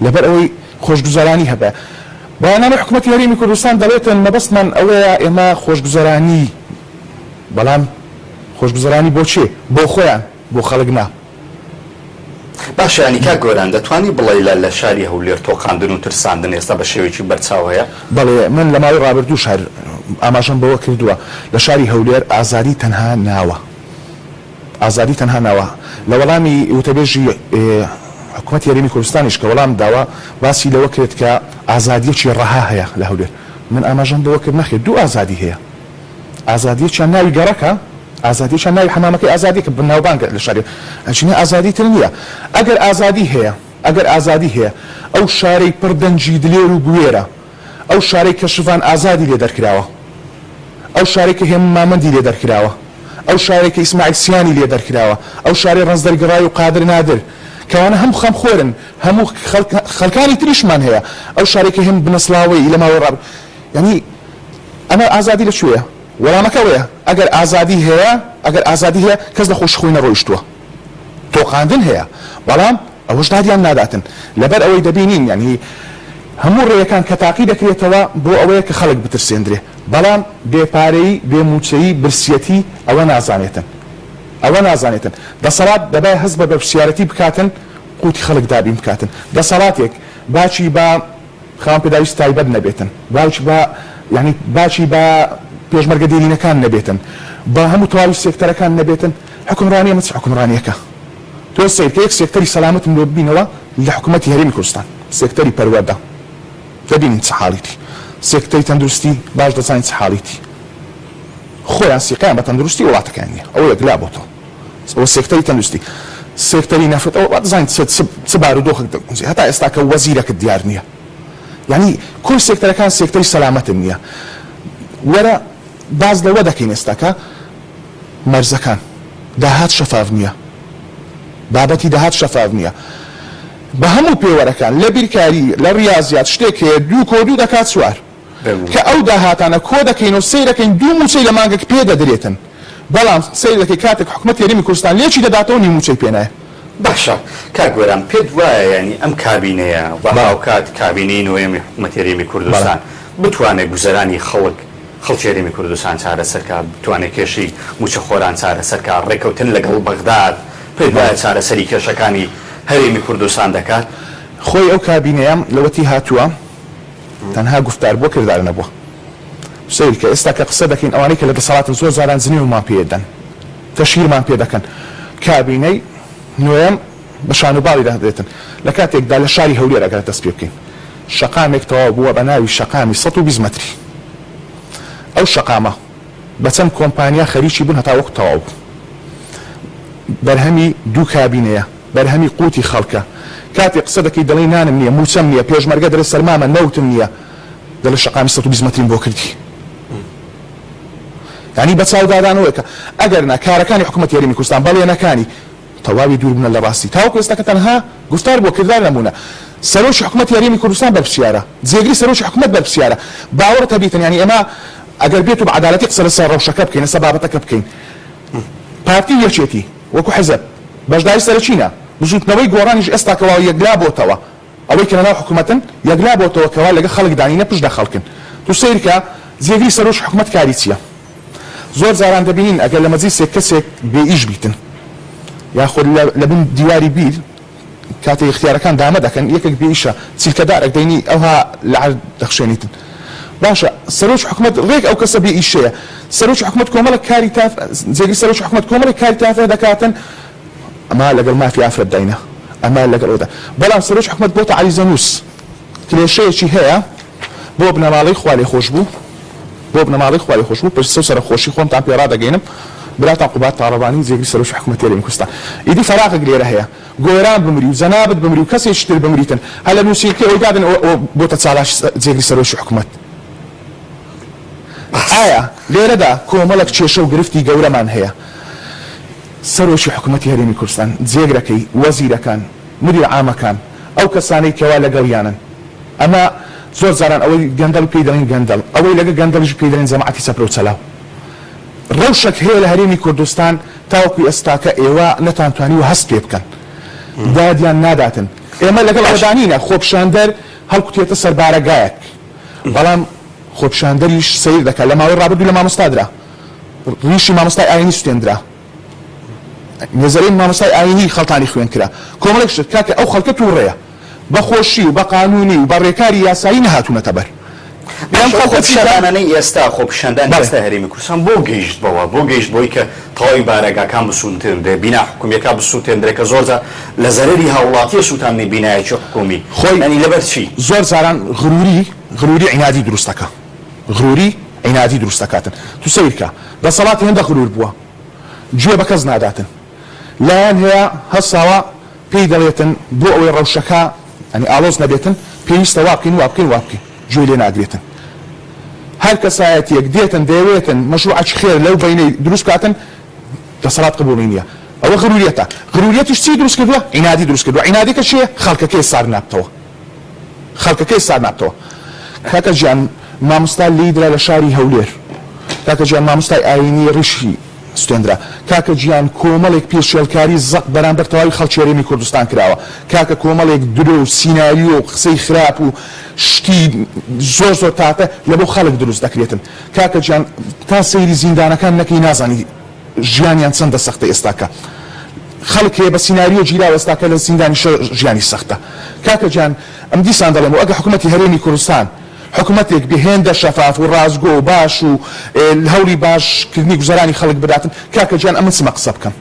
لەبەر ئەوەی خۆشگوزەرانی هەبێ. بەیاننامەی حکومەتی هەرێمی کوردستان دەڵێتن مەبەستمان ئەوەیە ئێمە خۆشگوزەرانی بەڵام خۆشگوزەرانی بۆ کێ؟ بۆ خۆیان بۆ خەڵک نا. باشە یانی کاک گۆران دەتوانی بڵێی لە لە شاری هەولێر تۆقاندن و ترساندن ئێستا بە شێوەیەکی بەرچاو هەیە؟ بەڵێ من لە ماوەی ڕابردووش هەر ئاماژەم بەوە کردووە لە شاری هەولێر ئازادی تەنها ناوە. ئازادی تەنها ناوە. لە وەڵامی وتەبێژی حکومەتی هەرێمی کوردستانیش کە وەڵام داوە باسی لەوە کرد کە ئازادیەکی ڕەها هەیە لە هەولێر. من ئاماژەم بەوە کرد نەخێر دوو ئازادی هەیە. ئازادیەکیان ناوی گەڕەکە، ئازادیەکیان ناوی حەمامەکەی ئازادیە کە ناوبانگە لە شاری ئەگینا ئازادی تر نییە. ئەگەر ئازادی هەیە، ئەگەر ئازادی هەیە ئەو شارەی پڕ دەنگی دلێر و بوێرە، ئەو شارەی کە شڤان ئازادی لێ دەرکراوە، ئەو شارەی کە هێمن مامەندی لێ دەرکراوە، ئەو شارەی کە ئیسماعیل سیانی لێ دەرکراوە، ئەو شارەی ڕەنجدەر گڕای و قادر نادر، کەوانە هەموو خەمخۆرن، هەموو خەڵکانی تریشمان هەیە، ئەو شارەی کە هێمن بنەسڵاوەی لە ماوەی ڕابردوو، یانی ئەمە ئازادی لە کوێیە؟ وەڵامەکە ئەوەیە ئەگەر ئازادی هەیە ئەگەر ئازادی هەیە کەس لە خۆشی خۆی نەڕۆیشتووە تۆقاندن هەیە بەڵام ئەوەش دادیان ناداتن لەبەر ئەوەی دەبینین یانی هەموو ڕێیەکان کە تاقی دەکرێتەوە بۆ ئەوەیە کە خەڵک بترسێندرێ بەڵام بێ پارەیی بێ مووچەیی برسیەتی ئەوە نازانێتن ئەوە نازانێتن دەسەڵات دەبای هەست بە بەرپرسیارەتی بکاتن قوتی خەڵک دابین بکاتن دەسەڵاتێک باکی بە خاوەن پێداویستی تایبەت نەبێتن، باوکی با یانی باکی با پێشمەرگە دێرینەکان نەبێتن، با هەموو تەواوی سێکتەرەکان نەبێتن، حوکمڕانی ئەمە چ حوکمڕانیەکە؟ تۆ سەیرکە یەک سێکتەری سەلامەتم لۆ ببینەوە لە حکومەتی هەرێمی کوردستان، سێکتەری پەروەردە دەبینین چ حاڵیتی، سێکتەری تەندروستی باش دەزانین چ حاڵیتی، خۆیان سیقەیان بە تەندروستی وڵاتەکەیان نیە، ئەوە یەکلا بۆتەوە. ئەوە سێکتەری تەندروستی، سێکتەری نەفت، ئەوە وا دەزانین چ چ چ بارودۆخێک دەگونجێ، هەتا ئێستا کە وەزیرەکت دیار نییە. یانی کۆی سێکتەرەکان سێکتەری سەلامەتت نییە. وەرە باس لەوە دەکەین ئێستا کە مەرزەکان، داهات شەفاف نییە. بابەتی داهات شەفاف نییە. بە هەموو پێوەرەکان، لە بیرکاری، لە ڕیازیات شتێک هەیە دوو کۆ دوو دەکات چوار. کە ئەو داهاتانە کۆ دەکەین و سەیرەکەین دوو مووچەی لە مانگێک پێ دەدرێتن، بەڵام سەیر دەکەی کاتێک حکومەتی هەرێمی کوردستان لێکی دەداتەوە نیو مووچەی پێ نایە. باشە کاک گۆران پێت وایە یانی ئەم کابینەیە و هاوکات کابینەی نۆیەمی حکومەتی هەرێمی کوردستان بتوانێت گوزەرانی خەڵک خەڵکی هەرێمی کوردستان چارەسەر کا بتوانێت کێشەی مووچەخۆران چارەسەر کا ڕێکەوتن لەگەڵ بەغداد پێت وایە چارەسەری کێشەکانی هەرێمی کوردستان دەکات؟ خۆی ئەو کابینەیە لەوەتی هاتووە تەنها گوفتار بووە کردار نەبووە. سەیرکە ئێستا کە قسە دەکەین ئەوانەی کە لە دەسەڵاتن زۆر جاران جنێومان پێ دەن تەشهیرمان پێ دەکەن کابینەی نۆیەم بە شان و باڵی دادێتن لە کاتێکدا لە شاری هەولێر ئەگەر دەست پێ بکەین شەقامێک تەواو بووە بە ناوی شەقامی 120 مەتری ئەو شەقامە بە چەند کۆمپانیا خەریکی بوون هەتا وەکو تەواو بوو بەرهەمی دوو کابینەیە بەرهەمی قوتی خەڵکە کاتێ قسە دەکەی دەڵێی نانم نیە موچەم نیە پێشمەرگە دەڵێ سەرمامە نەوتم نیە دەڵێ شەقامی 120 مەتریم بۆ کردی یانی بە چاودادانەوەیەکە ئەگەر نا کارەکانی حکوومەتی هەرێمی کوردستان بەڵێنەکانی تەواوی دوور بوونە لە ڕاستی تاوەکو ئێستا کە تەنها گوفتار بووە کردار نەبوونە سەرۆکی حکوومەتی هەرێمی کوردستان بەرپرسیارە جێگری سەرۆکی حکوومەت بەرپرسیارە باوەڕت هەبیتن یانی ئێمە ئەگەر بێت و بە عەدالەتی قسە لەسەر ڕەوشەکە بکەین لەسەر بابەتەکە بکەین پارتی و یەکێتی وەکو حزب بەشداری سەرەکینە، بزوتنەوەی گۆڕانیش ئێستا کەوا یەکلا بۆتەوە، ئەوەی کە لەناو حکومەتن یەکلا بۆتەوە کەوا لەگە خەڵکدا نینە پشت لە خەڵکن. تو سەیرکە جێگری سەرۆکی حکومەت کاری چیە؟ زۆر جاران دەبینین ئەگەر لە مەجلیسێک کەسێک بێ ئیش بیتن یاخود لە بن دیواری بیر کاتێک ئیختیارەکان دامە دەکەن یەکێک بێ ئیشە چیلکە دارەک دەینی ئەوها لە عەرد دەخشێنیتن باشە سەرۆکی حکومەت ڕێک ئەو کەسە بێ ئیشەیە سەرۆکی حکومەت کۆمەڵێک کاری تاف جێگری سەرۆکی حکومەت کۆمەڵێک کاری تافە دەکاتن ئەمە لەگەڵ مافی ئافرەت داینە ئەمە لەگەڵ ئەودا بەڵام سەرۆکی حکومەت بۆتە عەریزەنووس کلێشەیەکی هەیە بۆ بنەماڵەی خوالێخۆشبوو بۆ بنەماڵەی خوالێخۆشبوو پرسە و سەرەخۆشی خۆمتان پێ ڕادەگەینم براتان قوباد تاڵەبانی جێگری سەرۆکی حکومەتی هەرێمی کوردستان ئیدی فەراغێک لێرە هەیە گۆران بمری و جەنابت بمری و کەسێکی تر بمریتن هەر لە نووسینکەی ئەوی دادەنێ ئەوە بۆتە چالاکی جێگری سەرۆکی حکومەت ئایا لێرەدا کۆمەڵێک کێشە و گرفتی گەورەمان هەیە سەرۆکی حکومەتی هەرێمی کوردستان جێگرەکەی وەزیرەکان مدیر عامەکان ئەو کەسانەی کەوا لەگەڵیانن ئەمە زۆر جاران ئەوەی گەندەڵ پێی دەڵێن گەندەڵ ئەوەی لەگە گەندەڵیش پێی دەڵێن جەماعەتی چەپرە و چەلاو ڕەوشەک هەیە لە هەرێمی کوردستان تاوەکو ئێستاکە ئێوە نەتانتوانیوە هەست پێ بکەن دادیان ناداتن ئێمە لەگەڵ ئەوەدا نینە خۆپیشاندەر هەڵکوتێتە سەر بارەگایەک بەڵام خۆپیشاندەریش سەیر دەکات لە ماوەی ڕابردوو لە مامۆستا درا ڕیشی مامۆستای ئاینی سوتێندرا نێزەرەی مامۆستای ئاینی خەڵتانی خوێن کرا کۆمەڵێک شت کاکە ئەو خەڵکە توڕەیە بە خۆشی و بە قانونی و بە ڕێکاری یاسایی نەهاتوونەتە بەر ئەم خۆپیشاندانانەی ئێستا خۆپیشاندانی ئێستا هەرێمی کوردستان بۆ گەیشت بەوە بۆ گەیشت بەوەی کە تەواوی بارەگاکان بسووتێندرێ بینا حکومییەکان بسووتێندرێ کە زۆر جار لە زەرەری هاوڵاتییە سووتاندنی بینایەکی حکومی خۆی یانی لەبەر چی؟ زۆر جاران غروری غروری عینادی دروست دەکا غروری عینادی دروست دەکاتن تو سەیر کە دەسەڵات هێندە غرور بووە گوێ بە کەس ناداتن لایەن هەیە هەستاوە پێی دەڵێتن بۆ ئەوەی ڕەوشەکە یانی ئاڵۆز نەبێتن پێویستە وا بکەین وا بکەین وا بکەین گوێی لێ ناگرێتن هەر کەسایەتیەک دێتن دەیەوێتن مەشروعەکی خێر لەو بەینەی دروست بکاتن دەسەڵات قبوڵی نیە ئەوە غروریەتە غروریەتیش چی دروست کردوە عینادی دروست کردوە عینادیەکە چیە خەڵکەکەی سارد نابتەوە خەڵکەکەی سارد نابتەوە کاکە گیان مامۆستا لێی درا لە شاری هەولێر. کاکە گیان مامۆستای ئایینی ڕیشی سوتێندرا. کاکە گیان کۆمەڵێک پێشێلکاری زەق بەرامبەر تەواوی خەڵکی هەرێمی کوردستان کراوە. کاکە کۆمەڵێک درۆ و سیناریۆ و قسەی خراپ و شتی زۆر زۆر تافە لە بۆ خەڵک دروست دەکرێتن. کاکە گیان تا سەیری زیندانەکان نەکەی نازانی ژیانیان چەندە سەختە ئێستاکە. خەڵک هەیە بە سیناریۆ گیراوە ئێستاکە لە زیندانیشە ژیانی سەختە. کاکە گیان ئەم دیسان دەڵێم و ئەگە حکومەتی هەرێمی کوردستان حکومەتێک بێ هێندە شەفاف و ڕاستگۆ و باش و هەوڵی باش کردنی گوزەرانی خەڵک بداتن کاکە گیان ئەمن چمە قسە بکەم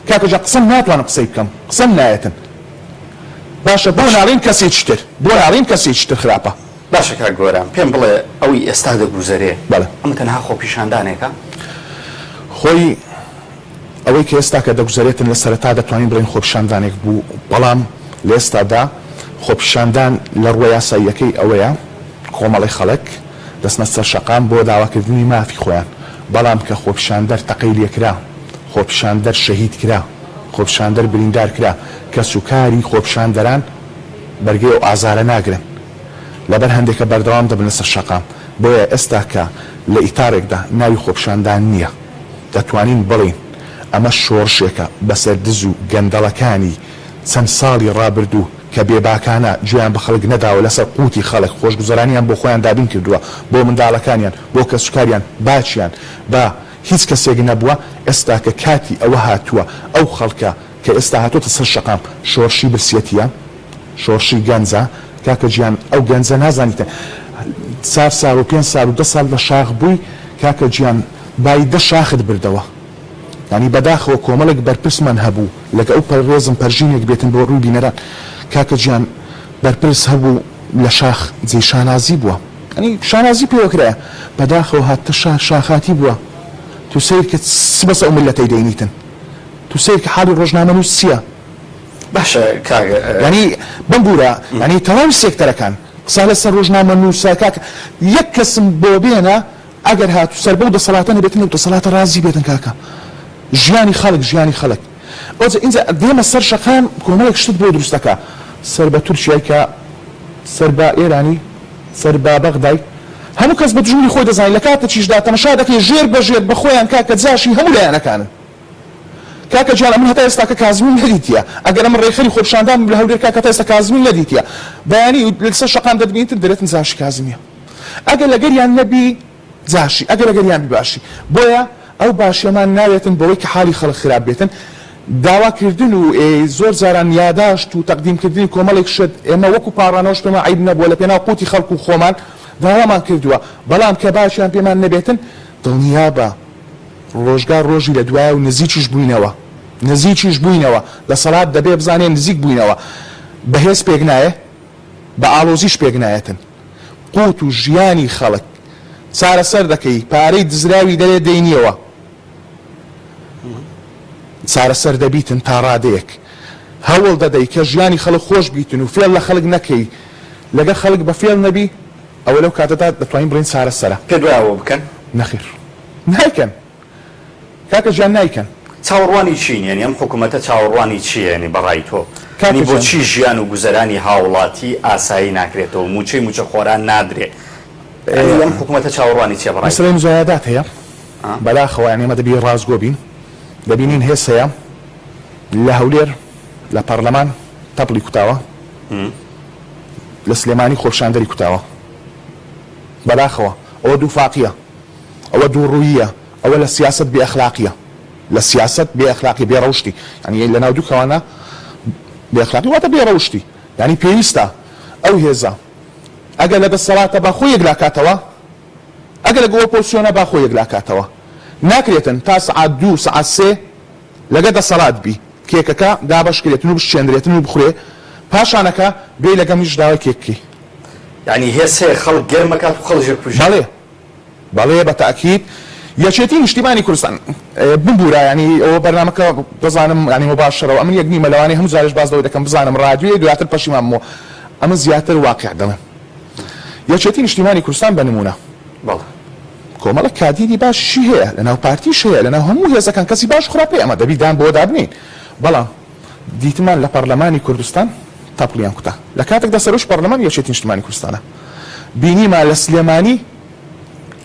کاکە گیان قسەم ناتوانم قسەی بکەم قسەم نایەتن باشە بۆ ناڵێن کەسێکی تر بۆ ناڵێن کەسێکی تر خراپە. باشە کاک گۆران پێم بڵێ ئەوەی ئێستا دەگوزەرێ ئەمە تەنها خۆپیشاندانێکە؟ خۆی ئەوەی کە ئێستا کە دەگوزەرێتن لە سەرەتا دەتوانین بڵێین خۆپیشاندانێک بوو، بەڵام لە ئێستادا خۆپیشاندان لە ڕووە یاساییەکەی ئەوەیە کۆمەڵی خەڵک دەچنە سەر شەقام بۆ داواکردنی مافی خۆیان، بەڵام کە خۆپیشاندەر تەقەی لێکرا، خۆپیشاندەر شەهید کرا، خۆپیشاندەر بریندار کرا، کەسوکاری خۆپیشاندەران بەرگەی ئەو ئازارە ناگرن، لەبەر هەندێکە بەردەوام دەبن لەسەر شەقام، بۆیە ئێستا کە لە ئیتارێکدا ناوی خۆپیشاندان نییە. دەتوانین بڵێین ئەمە شۆڕشێکە بەسەر دز و گەندەڵەکانی چەند ساڵی ڕابردوو کە بێباکانە گوێیان بە خەڵک نەداوە لەسەر قوتی خەڵک خۆشگوزەرانیان بۆ خۆیان دابین کردووە بۆ منداڵەکانیان بۆ کەسوکاریان باکیان بە هیچ کەسێک نەبووە ئێستا کە کاتی ئەوە هاتووە ئەو خەڵکە کە ئێستا هاتۆتە سەر شەقام شۆڕشی برسیەتیە شۆڕشی گەنجە کاکە گیان ئەو گەنجە نازانیتە چار ساڵ و پێنج ساڵ و دە ساڵ لە شاخ بووی کاکە گیان بای دە شاخت بردەوە یانی بەداخەوە کۆمەڵێک بەرپرسمان هەبوو لەگە ئەو پەرڕێزم پەرژینێک بێتن بۆ ڕووی بینەران کاکە گیان بەرپرس هەبوو لە شاخ جێی شانازی بووە یانی شانازی پێوە کرایە بەداخەوە هاتتە شار شاخاتی بووە تو سەیر کە چ بەسە ئەو مللەتەی دەینیتن تو سەیر کە حاڵی ڕۆژنامەنووس چییە باشە کاک. یانی بمبورە یانی تەواوی سێکتەرەکان قسە لەسەر ڕۆژنامەنووسە کاک یەک کەسم بۆ بێنە ئەگەر هاتوو سەر بەو دەسەڵاتە نەبێتن لەو دەسەڵاتە ڕازی بێتن کاکە ژیانی خەڵک ژیانی خەڵک ئەوجا ئینجا دێمە سەر شەقام کۆمەڵێک شتت بۆ دروست دەکا سەر بە تورکیای کە سەر بە ئێرانی سەر بە بەغدای هەموو کەس بە دوژمنی خۆی دەزانێت لە کاتێکیشدا تەمەشا دەکەی ژێر بە ژێر بە خۆیان کاکە جاشی هەموو لایەنەکانن کاکە گیان ئەمن هەتا ئێستاکە کازمیم نەدیتیە ئەگەر ئەمن ڕێکخەری خۆپیشاندان بم لە هەولێر کاکە هەتا ئێستا کازمیم نەدیتیە بەیانی لەسەر شەقام دەتبینیتن دەرێتن جاشی کازمیە ئەگەر لەگەریان نەبی جاشی ئەگەر لەگەریان بی باشی بۆیە ئەو باشیەمان ناوێتن بەوەی کە حاڵی خەڵک خراپ بێتن داوا کردن و زۆر جاران یاداشت و تەقدیم کردنی کۆمەڵێک شت ئێمە وەکو پاڕانەوەش پێمان عەیب نەبووە لە پێناو قوتی خەڵک و خۆمان داوامان کردووە بەڵام کە باشیان پێمان نەبێتن دڵنیابە ڕۆژگار ڕۆژی لە دوایە و نزیکیش بووینەوە نزیکیش بووینەوە دەسەڵات دەبێ بزانێ نزیک بووینەوە بەهێز پێک نایێ بە ئاڵۆزیش پێک نایەتن قوت و ژیانی خەڵک چارەسەر دەکەی پارەی دزراوی دەرێ دەینیەوە چارەسەر دەبیتن تا ڕادەیەک هەوڵ دەدەی کە ژیانی خەڵک خۆش بیتن و فێڵ لە خەڵک نەکەی لەگەڵ خەڵک بە فێڵ نەبی ئەوە لەو کاتەدا دەتوانین بڵێین چارەسەرە. پێت وایە ئەوە بکەن؟ نەخێر نایکەن کاکە گیان نایکەن. چاوەڕوانی چین یانی ئەم حکومەتە چاوەڕوانی چیە یانی بەڕای تۆ یانی بۆچی ژیان و گوزەرانی هاوڵاتی ئاسایی ناکرێتەوە موچەی موچەخۆران نادرێ یانی ئەم حکومەتە چاوەڕوانی چیە بەڕای تۆ؟ مەسەلەی مزایەدات هەیە بەداخەوە یانی ئێمە دەبی ڕاستگۆ بین دەبینین هێز هەیە لە هەولێر لە پەڕلەمان تەپڵی کوتاوە لە سلێمانی خۆپیشاندەری کوتاوە بەداخەوە ئەوە دووفاقیە ئەوە دووڕووییە ئەوە لە سیاسەت بێ ئەخلاقیە لە سیاسەت بێ ئەخلاقی بێ ڕەوشتی یانی لە ناو دوو کەوانە بێ ئەخلاقی واتە بێ ڕەوشتی یانی پێویستە ئەو هێزە ئەگەر لە دەسەڵاتە با خۆی یەکلا کاتەوە ئەگەر لە ئۆپۆزسیۆنە با خۆی یەکلا کاتەوە ناکرێتن تا سەعات دوو سەعات سێ لەگە دەسەڵات بی کێکەکە دابەش کرێتن و بشچێندرێتن و بخورێ پاشانەکە بێی لەگە منیش داوای کێک بکەی. یانی هێز هەیە خەڵک گەرم ئەکات و خەڵکیش ئەکوژێ. بەڵێ بەڵێ بە تاکید یەکێتی نیشتیمانی کوردستان بمبورە یانی ئەوە بەرنامەکە دەزانم یانی موباشەرەوە ئەمن یەک نیمە لەوانەیە هەموو جارێش باس لەوەی دەکەم بزانم ڕادیۆیە دواتر پەشیمان بمەوە ئەمن زیاتر واقیع دەڵێم یەکێتی نیشتیمانی کوردستان بە نمونە بەڵێ. کۆمەڵێک کادیری باشیشی هەیە لەناو پارتیش هەیە لەناو هەموو هێزەکان کەسی باش و خراپ هەیە ئەمە دەبی دان بەوەدا بنێین بەڵام دیتمان لە پەڕلەمانی کوردستان تەپڵیان کوتا لە کاتێکدا سەرۆکی پەڕلەمان یەکێتی نیشتمانی کوردستانە بینیمان لە سلێمانی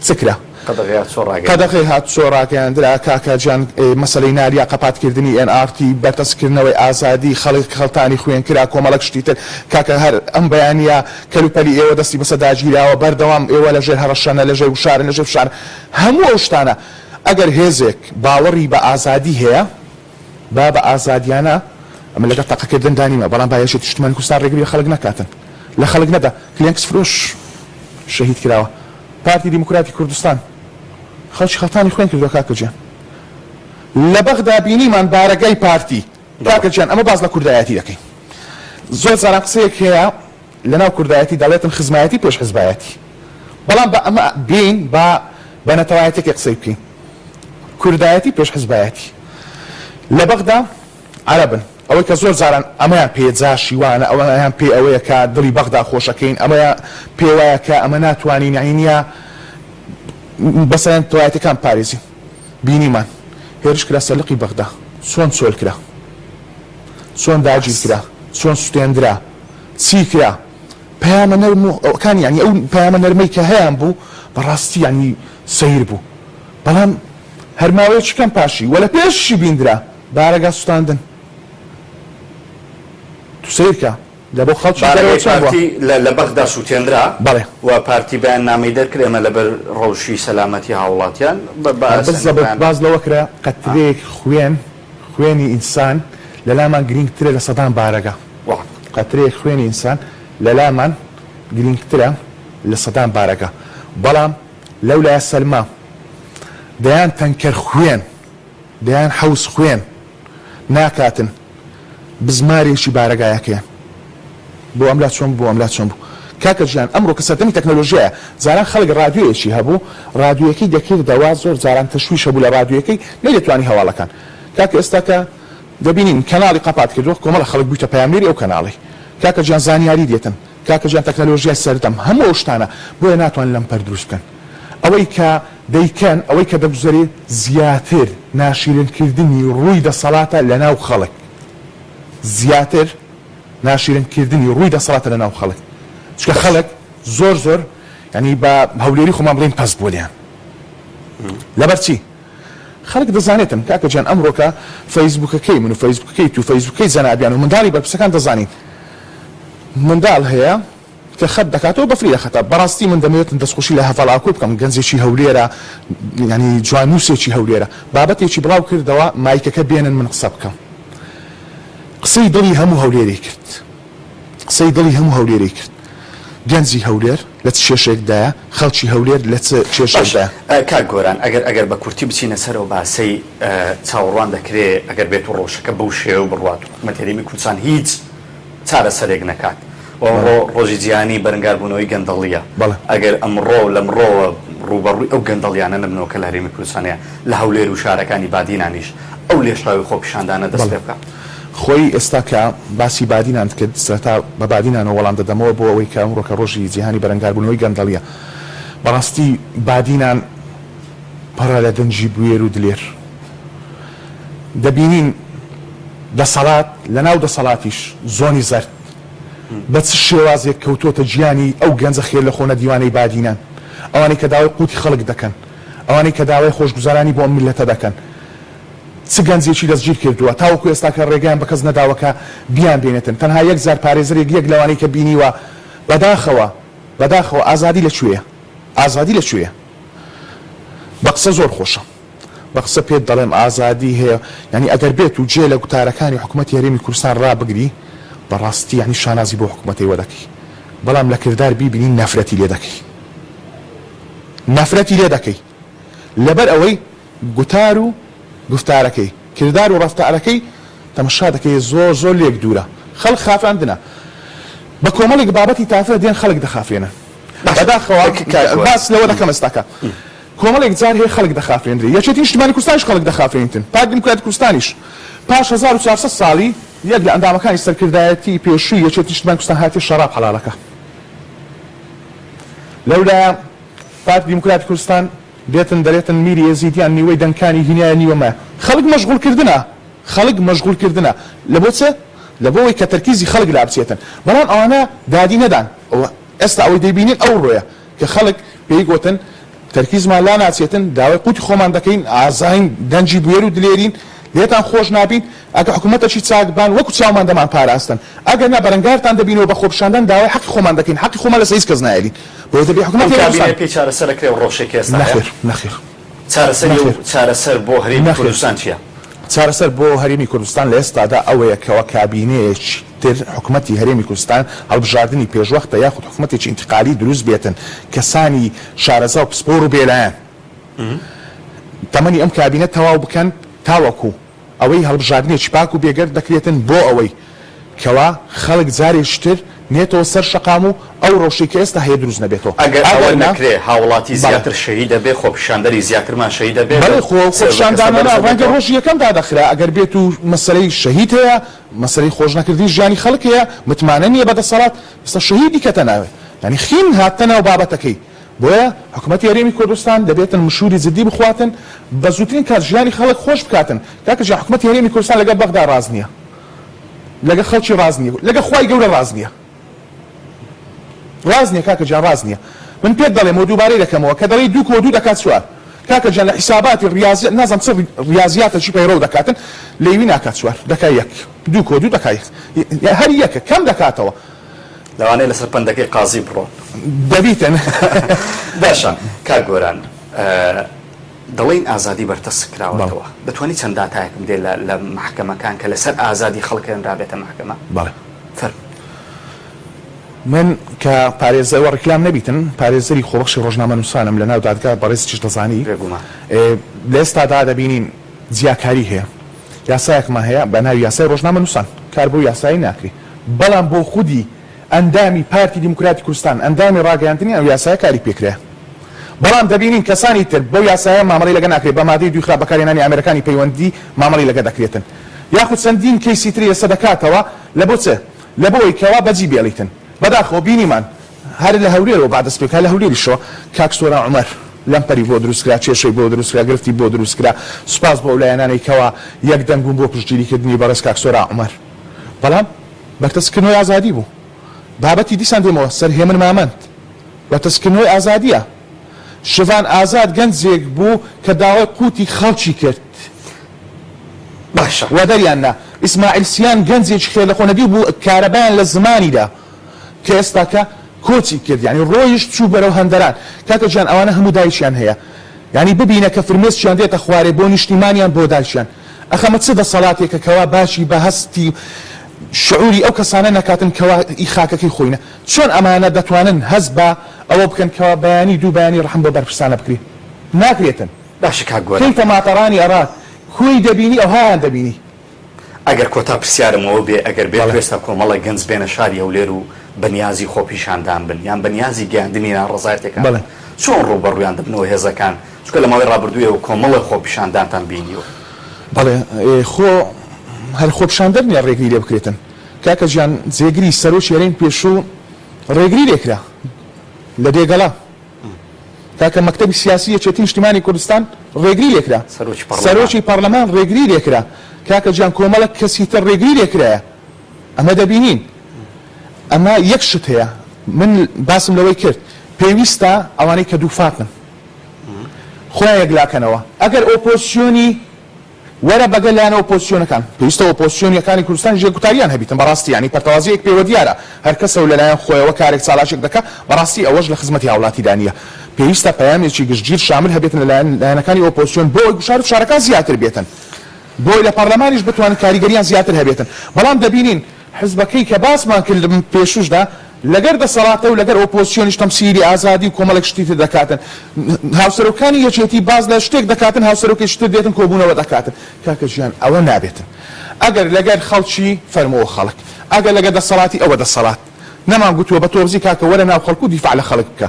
چ کرا. قەدەغەی هاتوچۆ ڕاگەیەندرا. قەدەغەی هاتوچۆ ڕاگەیاندرا کاکە گیان مەسەلەی ناریا قەپات کردنی ئێن ئاڕ تی بەرتەسک کردنەوەی ئازادی خەڵک خەڵتانی خوێن کرا کۆمەڵەک شتی تر کاکە هەر ئەم بەیانیە کەلوپەلی ئێوە دەستی بەسەر داگیراوە بەردەوام ئێوە لەژێر هەڕەشەنە لەژێر گوشارن لەژێر فشارن هەموو ئەو شتانە ئەگەر هێزێک باوەڕی بە ئازادی هەیە با بە ئازادیانە ئەمن لەگەڵ تەقەکردندا نیمە بەڵام با یەکێتی نیشتمانی کوردستان ڕێگری لە خەڵک نەکاتن لە خەڵک نەدا کلێنکس فرۆش شەهید کراوە پارتی دیموکراتی کوردستان خەڵکی خەڵتانی خوێن کردوە کاکە گیان لە بەغدا بینیمان بارەگای پارتی کاکە گیان ئەمە باس لە کوردایەتی دەکەین زۆر جاران قسەیەک هەیە لەناو کوردایەتی دەڵێتن خزمایەتی پێش حزبایەتی بەڵام بە ئەمە بێین با بە نەتەوایەتێکی قسەی بکەین کوردایەتی پێش حزبایەتی لە بەغدا عەرەبن ئەوەی کە زۆر جاران ئەمەیان پێ جاشی وانە ئەوەیان پێ ئەوەیە کە دڵی بەغدا خۆشەکەین ئەمەیان پێ وایە کە ئەمە ناتوانین یانی نییە بەسەرەن تەوایەتەکان پارێزین بینیمان هێرش کرا سەر لقی بەغدا چۆن چۆل کرا چۆن داگیر کرا چۆن سوتێندرا چی کرا پەیامە نەرم و ئەوەکان یانی ئەو پەیامە نەرمەی کە هەیان بوو بەڕاستی یانی سەیر بوو بەڵام هەر ماوەیەکی کەم پاشی وە لە پێشیشی بیندرا بارەگا سوتاندن تو سەیرکە لە بۆ خەڵکی دەرەوە بارەگای چۆن بووە؟ پارتی لە لە بەغدا سوتێنرا بەڵێ. و پارتی بەیاننامەی دەرکرد ئێمە لەبەر ڕەوشی سەلامەتی هاوڵاتیان بە بە هەر ئاسانی بزەبت خۆیان باس لەوە کرا ئا. قەترەیەک خوێن خوێنی ئینسان لەلامان گرینگترە لە سەدان بارەگا وا. قەترەیەک خوێنی ئینسان لەلامان گرینگترە لە سەدان بارەگا بەڵام لەولایە سەلما دەیان تەنکەر خوێن دەیان حەوز خوێن ناکاتن بزمارێکی بارەگایەکەیان بۆ ئەملا چۆن بوو ئەملا چۆن بوو کاکە گیان ئەمڕۆ کە سەردەمی تەکنەلۆژیایە جاران خەڵک ڕادیۆیەکی هەبوو ڕادیۆیەکەی دەکردەوە زۆر جاران تەشویش هەبوو لە ڕادیۆیەکەی نەیدەتوانی هەواڵەکان کاکە ئێستا کە دەبینین کەناڵی قەپات کردووە کۆمەڵە خەڵک بوویتە پەیامنێری ئەو کەناڵەی کاکە گیان زانیاری دێتن کاکە گیان تەکنەلۆژیای سەردەم هەموو ئەو شتانە بۆیە ناتوانن لەمپەر دروست بکەن ئەوەی کە دەیکەن ئەوەی کە دەگوزەرێ زیاتر ناشیرن کردنی ڕووی دەسەڵاتە لەناو خەڵک زیاتر ناشیرن کردنی ڕووی دەسەڵاتە لەناو خەڵک چونکە خەڵک زۆر زۆر یانی بە هەولێری خۆمان بڵێین پەست بووە لێیان لەبەر چی؟ خەڵک دەزانێتن کاکە گیان ئەمڕۆکە فەیسبوکەکەی من و فەیسبوکەکەی تو فەیسبوکەی جەنابیان و منداڵی بەرپرسەکان دەزانین منداڵ هەیە کە خەت دەکاتەوە بەفری دەخەتە بەڕاستی من دەمەوێتن دەستخۆشی لە هەڤاڵ ئاکۆ بکەم گەنجێکی هەولێرە یانی جوانوسێکی هەولێرە بابەتێکی بڵاو کردەوە مایکەکە بێنن من قسە بکەم قسەی دڵی هەموو هەولێری کرد قسەی دڵی هەموو هەولێری کرد. گەنجی هەولێر لە چ کێشەیەکدایە؟ خەڵکی هەولێر لە چ باشە کێشەیەکدایە؟ کاک گۆران ئەگەر ئەگەر بە کورتی بچینە سەر ئەو باسەی چاوەڕوان دەکرێ ئەگەر بێتو ڕەوشەکە بەو شێوە بڕوات و حکومەتی هەرێمی کوردستان هیچ چارەسەرێک نەکات و ئەمڕۆ بەڵێ. ڕۆژی جیهانی بەرنگاربوونەوەی گەندەڵییە بەڵێ. ئەگەر ئەمڕۆ لەمڕۆوە ڕووبەڕووی ئەو گەندەڵیانە نەبنەوە کە لە هەرێمی کوردستان هەیە لە هەولێر و شارەکانی بادینانیش ئەو لێشاوی خۆپیشاندانە دەست بەڵێ. پێ بکا. خۆی ئێستا کە باسی بادینانت کرد سەرەتا بە بادینانەوە وەڵام دەدەمەوە بۆ ئەوەی کە ئەمڕۆ کە ڕۆژی جیهانی بەرەنگاربوونەوەی گەندەڵییە بەڕاستی بادینان پڕە لە دەنگی بوێر و دلێر دەبینین دەسەڵات لەناو دەسەڵاتیش زۆنی زەرد بە چ شێوازێک کەوتۆتە گیانی ئەو گەنجە خێرلەخۆ نەدیوانەی بادینان ئەوانەی کە داوای قوتی خەڵک دەکەن ئەوانەی کە داوای خۆشگوزەرانی بۆ ئەم میللەتە دەکەن چ گەنجێکی دەستگیر کردووە تاوەکو ئێستاکە ڕێگەیان بە کەس نەداوە کە بیان بینێتن تەنها یەک جار پارێزەرێک یەک لەوانەی کە بینیوە بەداخەوە بەداخەوە ئازادی لە کوێیە ئازادی لە کوێیە بە قسە زۆر خۆشە بە قسە پێت دەڵێم ئازادی هەیە یانی ئەگەر بێت و جێ لە گوتارەکانی حکومەتی هەرێمی کوردستان ڕابگری بەڕاستی یانی شانازی بۆ حکومەتەی دەکەی بەڵام لە کردار بیبینی نەفرەتی لێ دەکەی نەفرەتی لێ دەکەی لەبەر ئەوەی گوتار و گوفتارەکەی، کردار و ڕەفتارەکەی تەمەشا دەکەی زۆر زۆر لێک دوورە. خەڵک خافاندنە. بە کۆمەڵێک بابەتی تافە دێن خەڵک دەخافێنن. باشە بەداخەوە کاک گۆران. باس لەوە دەکەم ئێستاکە. کۆمەڵێک جار هەیە خەڵک دەخافێندرێ. یەکێتی نیشتیمانی کوردستانیش خەڵک دەخافێنیتن. پارتی دیموکراتی کوردستانیش پاش 1400 ساڵی یەک لە ئەندامەکانی سەرکردایەتی پێشووی یەکێتی نیشتیمانی کوردستان هاتیە شەڕاب حەڵاڵەکە. لەولایە پارتی دیموکراتی کوردستان دێتن دەرێتن میری ئێزیدیان نیوەی دەنگکانی هینایە نیوە مایە خەڵک مەشغوڵ کردنە خەڵک مەشغوڵ کردنە لەبۆ چ لەبۆ وەی کە تەرکیزی خەڵک لابچێتن بەڵام ئەوانە دادی نەدان ئەوە ئێستا ئەوەی دەیبینین ئەو ڕۆیە کە خەڵک پێی گۆتن. تەرکیزمان لا ناچێتن، داوای قوتی خۆمان دەکەین، ئازاین، گەنجی بوێر و دلێرین، لێتان خۆش نابین، ئەگەر حکومەتەکی چاک بان وەکو چاومان دەمان پاراستن، ئەگەر نا بەرەنگارتان دەبینەوە بە خۆپیشاندان داوای حەقی خۆمان دەکەین، حەقی خۆمان لەسەر هیچ کەس نایەلین، بۆیە دەبێ ئەم حکومەتی کابینەیە کوردستان. پێی چارەسەر ئەکرێ ئەو ڕەوشەی کە ئێستا هەیە؟ نەخێر، نەخێر. چارەسەری ئەو نەخێر. چارەسەر بۆ هەرێمی نەخێر. کوردستان چییە؟ چارەسەر بۆ هەرێمی کوردستان لە ئێستادا ئەوەیە کەوا کابینەیەکی تر حکومەتی هەرێمی کوردستان هەڵبژاردنی پێشوەختە یاخود حکومەتێکی ئینتقالی دروست بێتن کەسانی شارەزا و پسپۆر و بێلایەن تەمەنی ئەم کابینە تەواو بکەن تاوەکو ئەوەی هەڵبژاردنێکی پاک و بێگەرد دەکرێتن بۆ ئەوەی کەوا خەڵک جارێکی تر نێتەوە سەر شەقام و ئەو ڕەوشەی کە ئێستا هەیە دروست نەبێتەوە. ئەگەر ئەوە ئەگەر نا نەکرێ هاوڵاتی بەڵێ. زیاتر شەهید ئەبێ، خۆپیشاندەری زیاترمان شەهید ئەبێ، بەڵێ خۆ سێرڤەکە سەر خۆپیشاندانانە بەرز ڕەنگە ئەبێتەوە. ڕۆژی یەکەم دادەخرا ئەگەر بێت و مەسەلەی شەهید هەیە، مەسەلەی خۆش نەکردنی ژیانی خەڵک هەیە، متمانە نییە بە دەسەڵات، ئێستا شەهیدی کەتە ناوێ یانی خین هاتتە ناو بابەتەکەی. بۆیە حکومەتی هەرێمی کوردستان دەبێتن مشوری جدی بخواتن بە زووترین کات ژیانی خەڵک خۆش بکاتن کاکە گیان حکومەتی هەرێمی کوردستان لەگەڵ بەغدا ڕاست نیە لەگەڵ خەڵکی ڕاست نیە لەگەڵ خوای گەورە ڕاست نیە ڕاست نیە کاکە گیان ڕاست نیە من پێت دەڵێم و دووبارەی دەکەمەوە کە دەڵێی دوو کۆ دوو دەکات چوار کاکە گیان لە حیساباتی ڕیازیات نازانم چ ڕیازیاتە چی پەیڕەو دەکاتن لەیوی ناکات چوار دەکا یەک دوو کۆ دوو دەکا یەک هەر یەکە کەم دەکاتەوە لەوانەیە لەسەر پەندەکەی قازی بڕۆن. دەبیتن. باشە کاک گۆران دەڵێین ئازادی بەرتەسک کراوەتەوە دەتوانی چەند داتایەکم بدەی لە لە مەحکەمەکان کە لەسەر ئازادی خەڵک هێنرابێتە مەحکەمە؟ بەڵێ. فەرموو. من کە پارێزەر وە ڕیکلام نەبیتن پارێزەری خۆبەخشی ڕۆژنامەنووسانم لە ناو دادگا بەڕێزتیش دەزانی بێگومان. لە ئێستادا دەبینین جیاکاری هەیە یاسایەکمان هەیە بە ناوی یاسای ڕۆژنامەنووسان کار بەو یاسایە ناکرێ بەڵام بۆ خودی ئەندامی پارتی دیموکراتی کوردستان ئەندامی ڕاگەیاندنی ئەو یاسایە کاری پێکرا بەڵام دەبینین کەسانی تر بەو یاسایە مامەڵەی لەگە ناکرێت بە مادەی دووی خراپ بەکارهێنانی ئامێرەکانی پەیوەندی مامەڵەی لەگە دەکرێتن یاخود چەندین کەیسی تری لەسەر دەکاتەوە لە بۆ چ لە بۆ ئەوەی کەوا بەجی بێڵیتن بەداخەوە بینیمان هەر لە هەولێرەوە با دەست پێکا لە هەولێریشەوە کاک سۆران عومەر لەمپەری بۆ دروست کرا کێشەی بۆ دروست کرا گرفتی بۆ دروست کرا سوپاس بۆ ئەو لایەنانەی کەوا یەک دەنگ بوون بۆ پشتگیری کردنی بەڕێز کاک سۆران عومەر بەڵام بەرتەسککردنەوەی ئازادی بوو. بابەتی دیسان دێمەوە سەر هێمن مامەند. بەرتەسککردنەوەی ئازادییە. شڤان ئازاد گەنجێک بوو کە داوای قوتی خەڵکی کرد. باشە. وەدەریان نا. ئیسماعیل سیان گەنجێکی خێرلەخۆنەدیو بوو کارەبایان لە زمانی دا. کە ئێستاکە کۆچی کرد. یانی ڕۆیشت چوو بەرەو هەندەران. کاکە گیان ئەوانە هەموو دایکیان هەیە. یانی ببینە کە فرمێسکیان دێتە خوارێ بۆ نیشتیمانیان بۆ دایکیان. ئەخ ئەمە چ دەسەڵاتێکە کەوا باکی بە هەستی شعوری ئەو کەسانە نەکاتن کەوا ئی خاکەکەی خۆینە چۆن ئەمانە دەتوانن هەست بە ئەوە بکەن کەوا بەیانی دوو بەیانی ڕەحم بۆ بەرپرسانە بکرێ ناکرێتن باشە کاک گۆران. کەیفە ماتەڕانی ئەڕات کوێی دەبینی ئەوهایان دەبینی. ئەگەر کۆتا پرسیارم ئەوە بێ ئەگەر بێت بەڵێ. ئێستا کۆمەڵێک گەنج بێنە شاری هەولێر و بە نیازی خۆپیشاندان بن یان بە نیازی گەیاندنی ناڕەزایەتێکان بەڵێ. بن چۆن ڕووبەڕوویان دەبنەوە هێزەکان چونکە لە ماوەی ڕابردوو ئێوە کۆمەڵێک خۆپیشاندانتان بینیوە. بەڵێ خۆ هەر خۆپیشاندەر نیە ڕێگری لێ بکرێتن کاکە گیان جێگری سەرۆکی هەرێمی پێشوو ڕێگری لێکرا لە دێگەڵە کاکە مەکتەبی سیاسی یەکێتی نیشتیمانی کوردستان ڕێگری لێکرا سەرۆکی پەڕلەمان ڕێگری لێکرا کاکە گیان کۆمەڵێک کەسی تر ڕێگری لێکرایە ئەمە دەبینین ئەمە یەک شت هەیە من باسم لەوەی کرد پێویستە ئەوانەی کە دووفاقن خۆیان یەکلاکەنەوە ئەگەر ئۆپۆزسیۆنی وەرە بەگەل لایەنە ئۆپۆزسیۆنەکان پێویستە ئۆپۆزسیۆنیەکانی کوردستانیش یەک گوتاریان هەبیتن بەڕاستی یانی پەرتەوازەیەک پێوە دیارە هەر کەسەو لەلایەن خۆیەوە کارێک چالاکێک دەکا بەڕاستی ئەوەش لە خزمەتی هاوڵاتیدا نیە پێویستە پەیامێکی گشتگیر شامل هەبێتن لەلایەن لایەنەکانی ئۆپۆزسیۆن بۆ ئەوەی گوشار و فشارەکان زیاتر بێتن بۆی لە پەڕلەمانیش بتوانن کاریگەریان زیاتر هەبێتن بەڵام دەبینین حزبەکەی کە باسمان کرد لە پێشوشدا لەگەر دەسەڵاتە و لەگەر ئۆپۆزسیۆنیش تەمسیلی ئازادی و کۆمەڵێک شتی تر دەکاتن هاوسەرۆکانی یەکێتی باس لە شتێک دەکاتن هاوسەرۆکێکی تر دێتن کۆبوونەوە دەکاتن کاکە گیان ئەوە نابێتن ئەگەر لەگەر خەڵکی فەرموو خەڵک ئەگەر لەگەر دەسەڵاتی ئەوە دەسەڵات نەمان گوتووە بە تۆبزی کاکە وەرە ناو خەڵک و دیفاع لە خەڵک بکە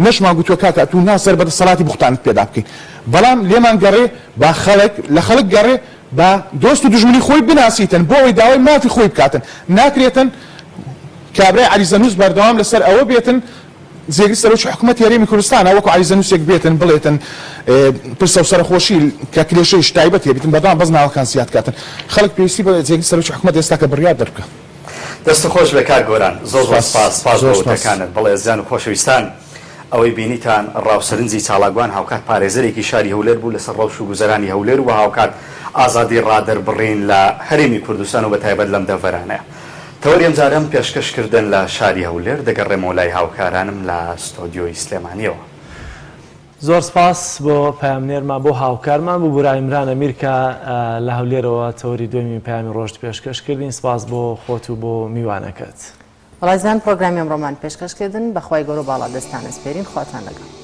نەشمان گوتووە کاکە ئەتوو نا سەر بە دەسەڵاتی بوختانت پێدا بکەین بەڵام لێمان گەڕێ با خەڵک لە خەڵک گەڕێ با دۆست و دوژمنی خۆی بناسیتن بۆ ئەوەی داوای مافی خۆی بکاتن ناکرێتن کابرای عەریزەنووس بەردەوام لەسەر ئەوە بێتن جێگری سەرۆکی حکومەتی هەرێمی کوردستانە وەکو عەریزەنووسێک بێتن بڵێتن پرسە و سەرەخۆشی کە کلێشەیش تایبەت هەبیتن بەردەوام بەس ناوەکان زیاد کاتن خەڵک پێویستی بە جێگری سەرۆکی حکومەت ئێستا کە بڕیار دەربکا. دەستت خۆش بێ کاک گۆران زۆر زۆر سپاس سپاس سپاس بۆ زۆر سپاس. وتەکانت بەڵێ ئەزیزان و خۆشەویستان. ئەوەی بینیتان ڕاو سەرنجی چالاکوان هاوکات پارێزەرێکی شاری هەولێر بوو لەسەر ڕەوش و گوزەرانی هەولێر و هاوکات ئازادی ڕادەربڕین لە هەرێمی کوردستان و بەتایبەت لەم دەڤەرانەیە. تەوەری ئەمجارەم پێشکەش کردن لە شاری هەولێر، دەگەڕێمەوە لای هاوکارانم لە ستۆدیۆی سلێمانیەوە. زۆر سپاس بۆ پەیامنێرمان بۆ هاوکارمان ببورە عیمران ئەمیر کە لە هەولێرەوە تەوەری دووەمی پەیامی ڕۆژت پێشکەش کردین سپاس بۆ خۆت و بۆ میوانەکەت. بەڕێزان پرۆگرامی ئەمڕۆمان پێشکەش کردن بەخوای گەورە و باڵادەستتان ئەسپێرین خواتان لەگەڵ.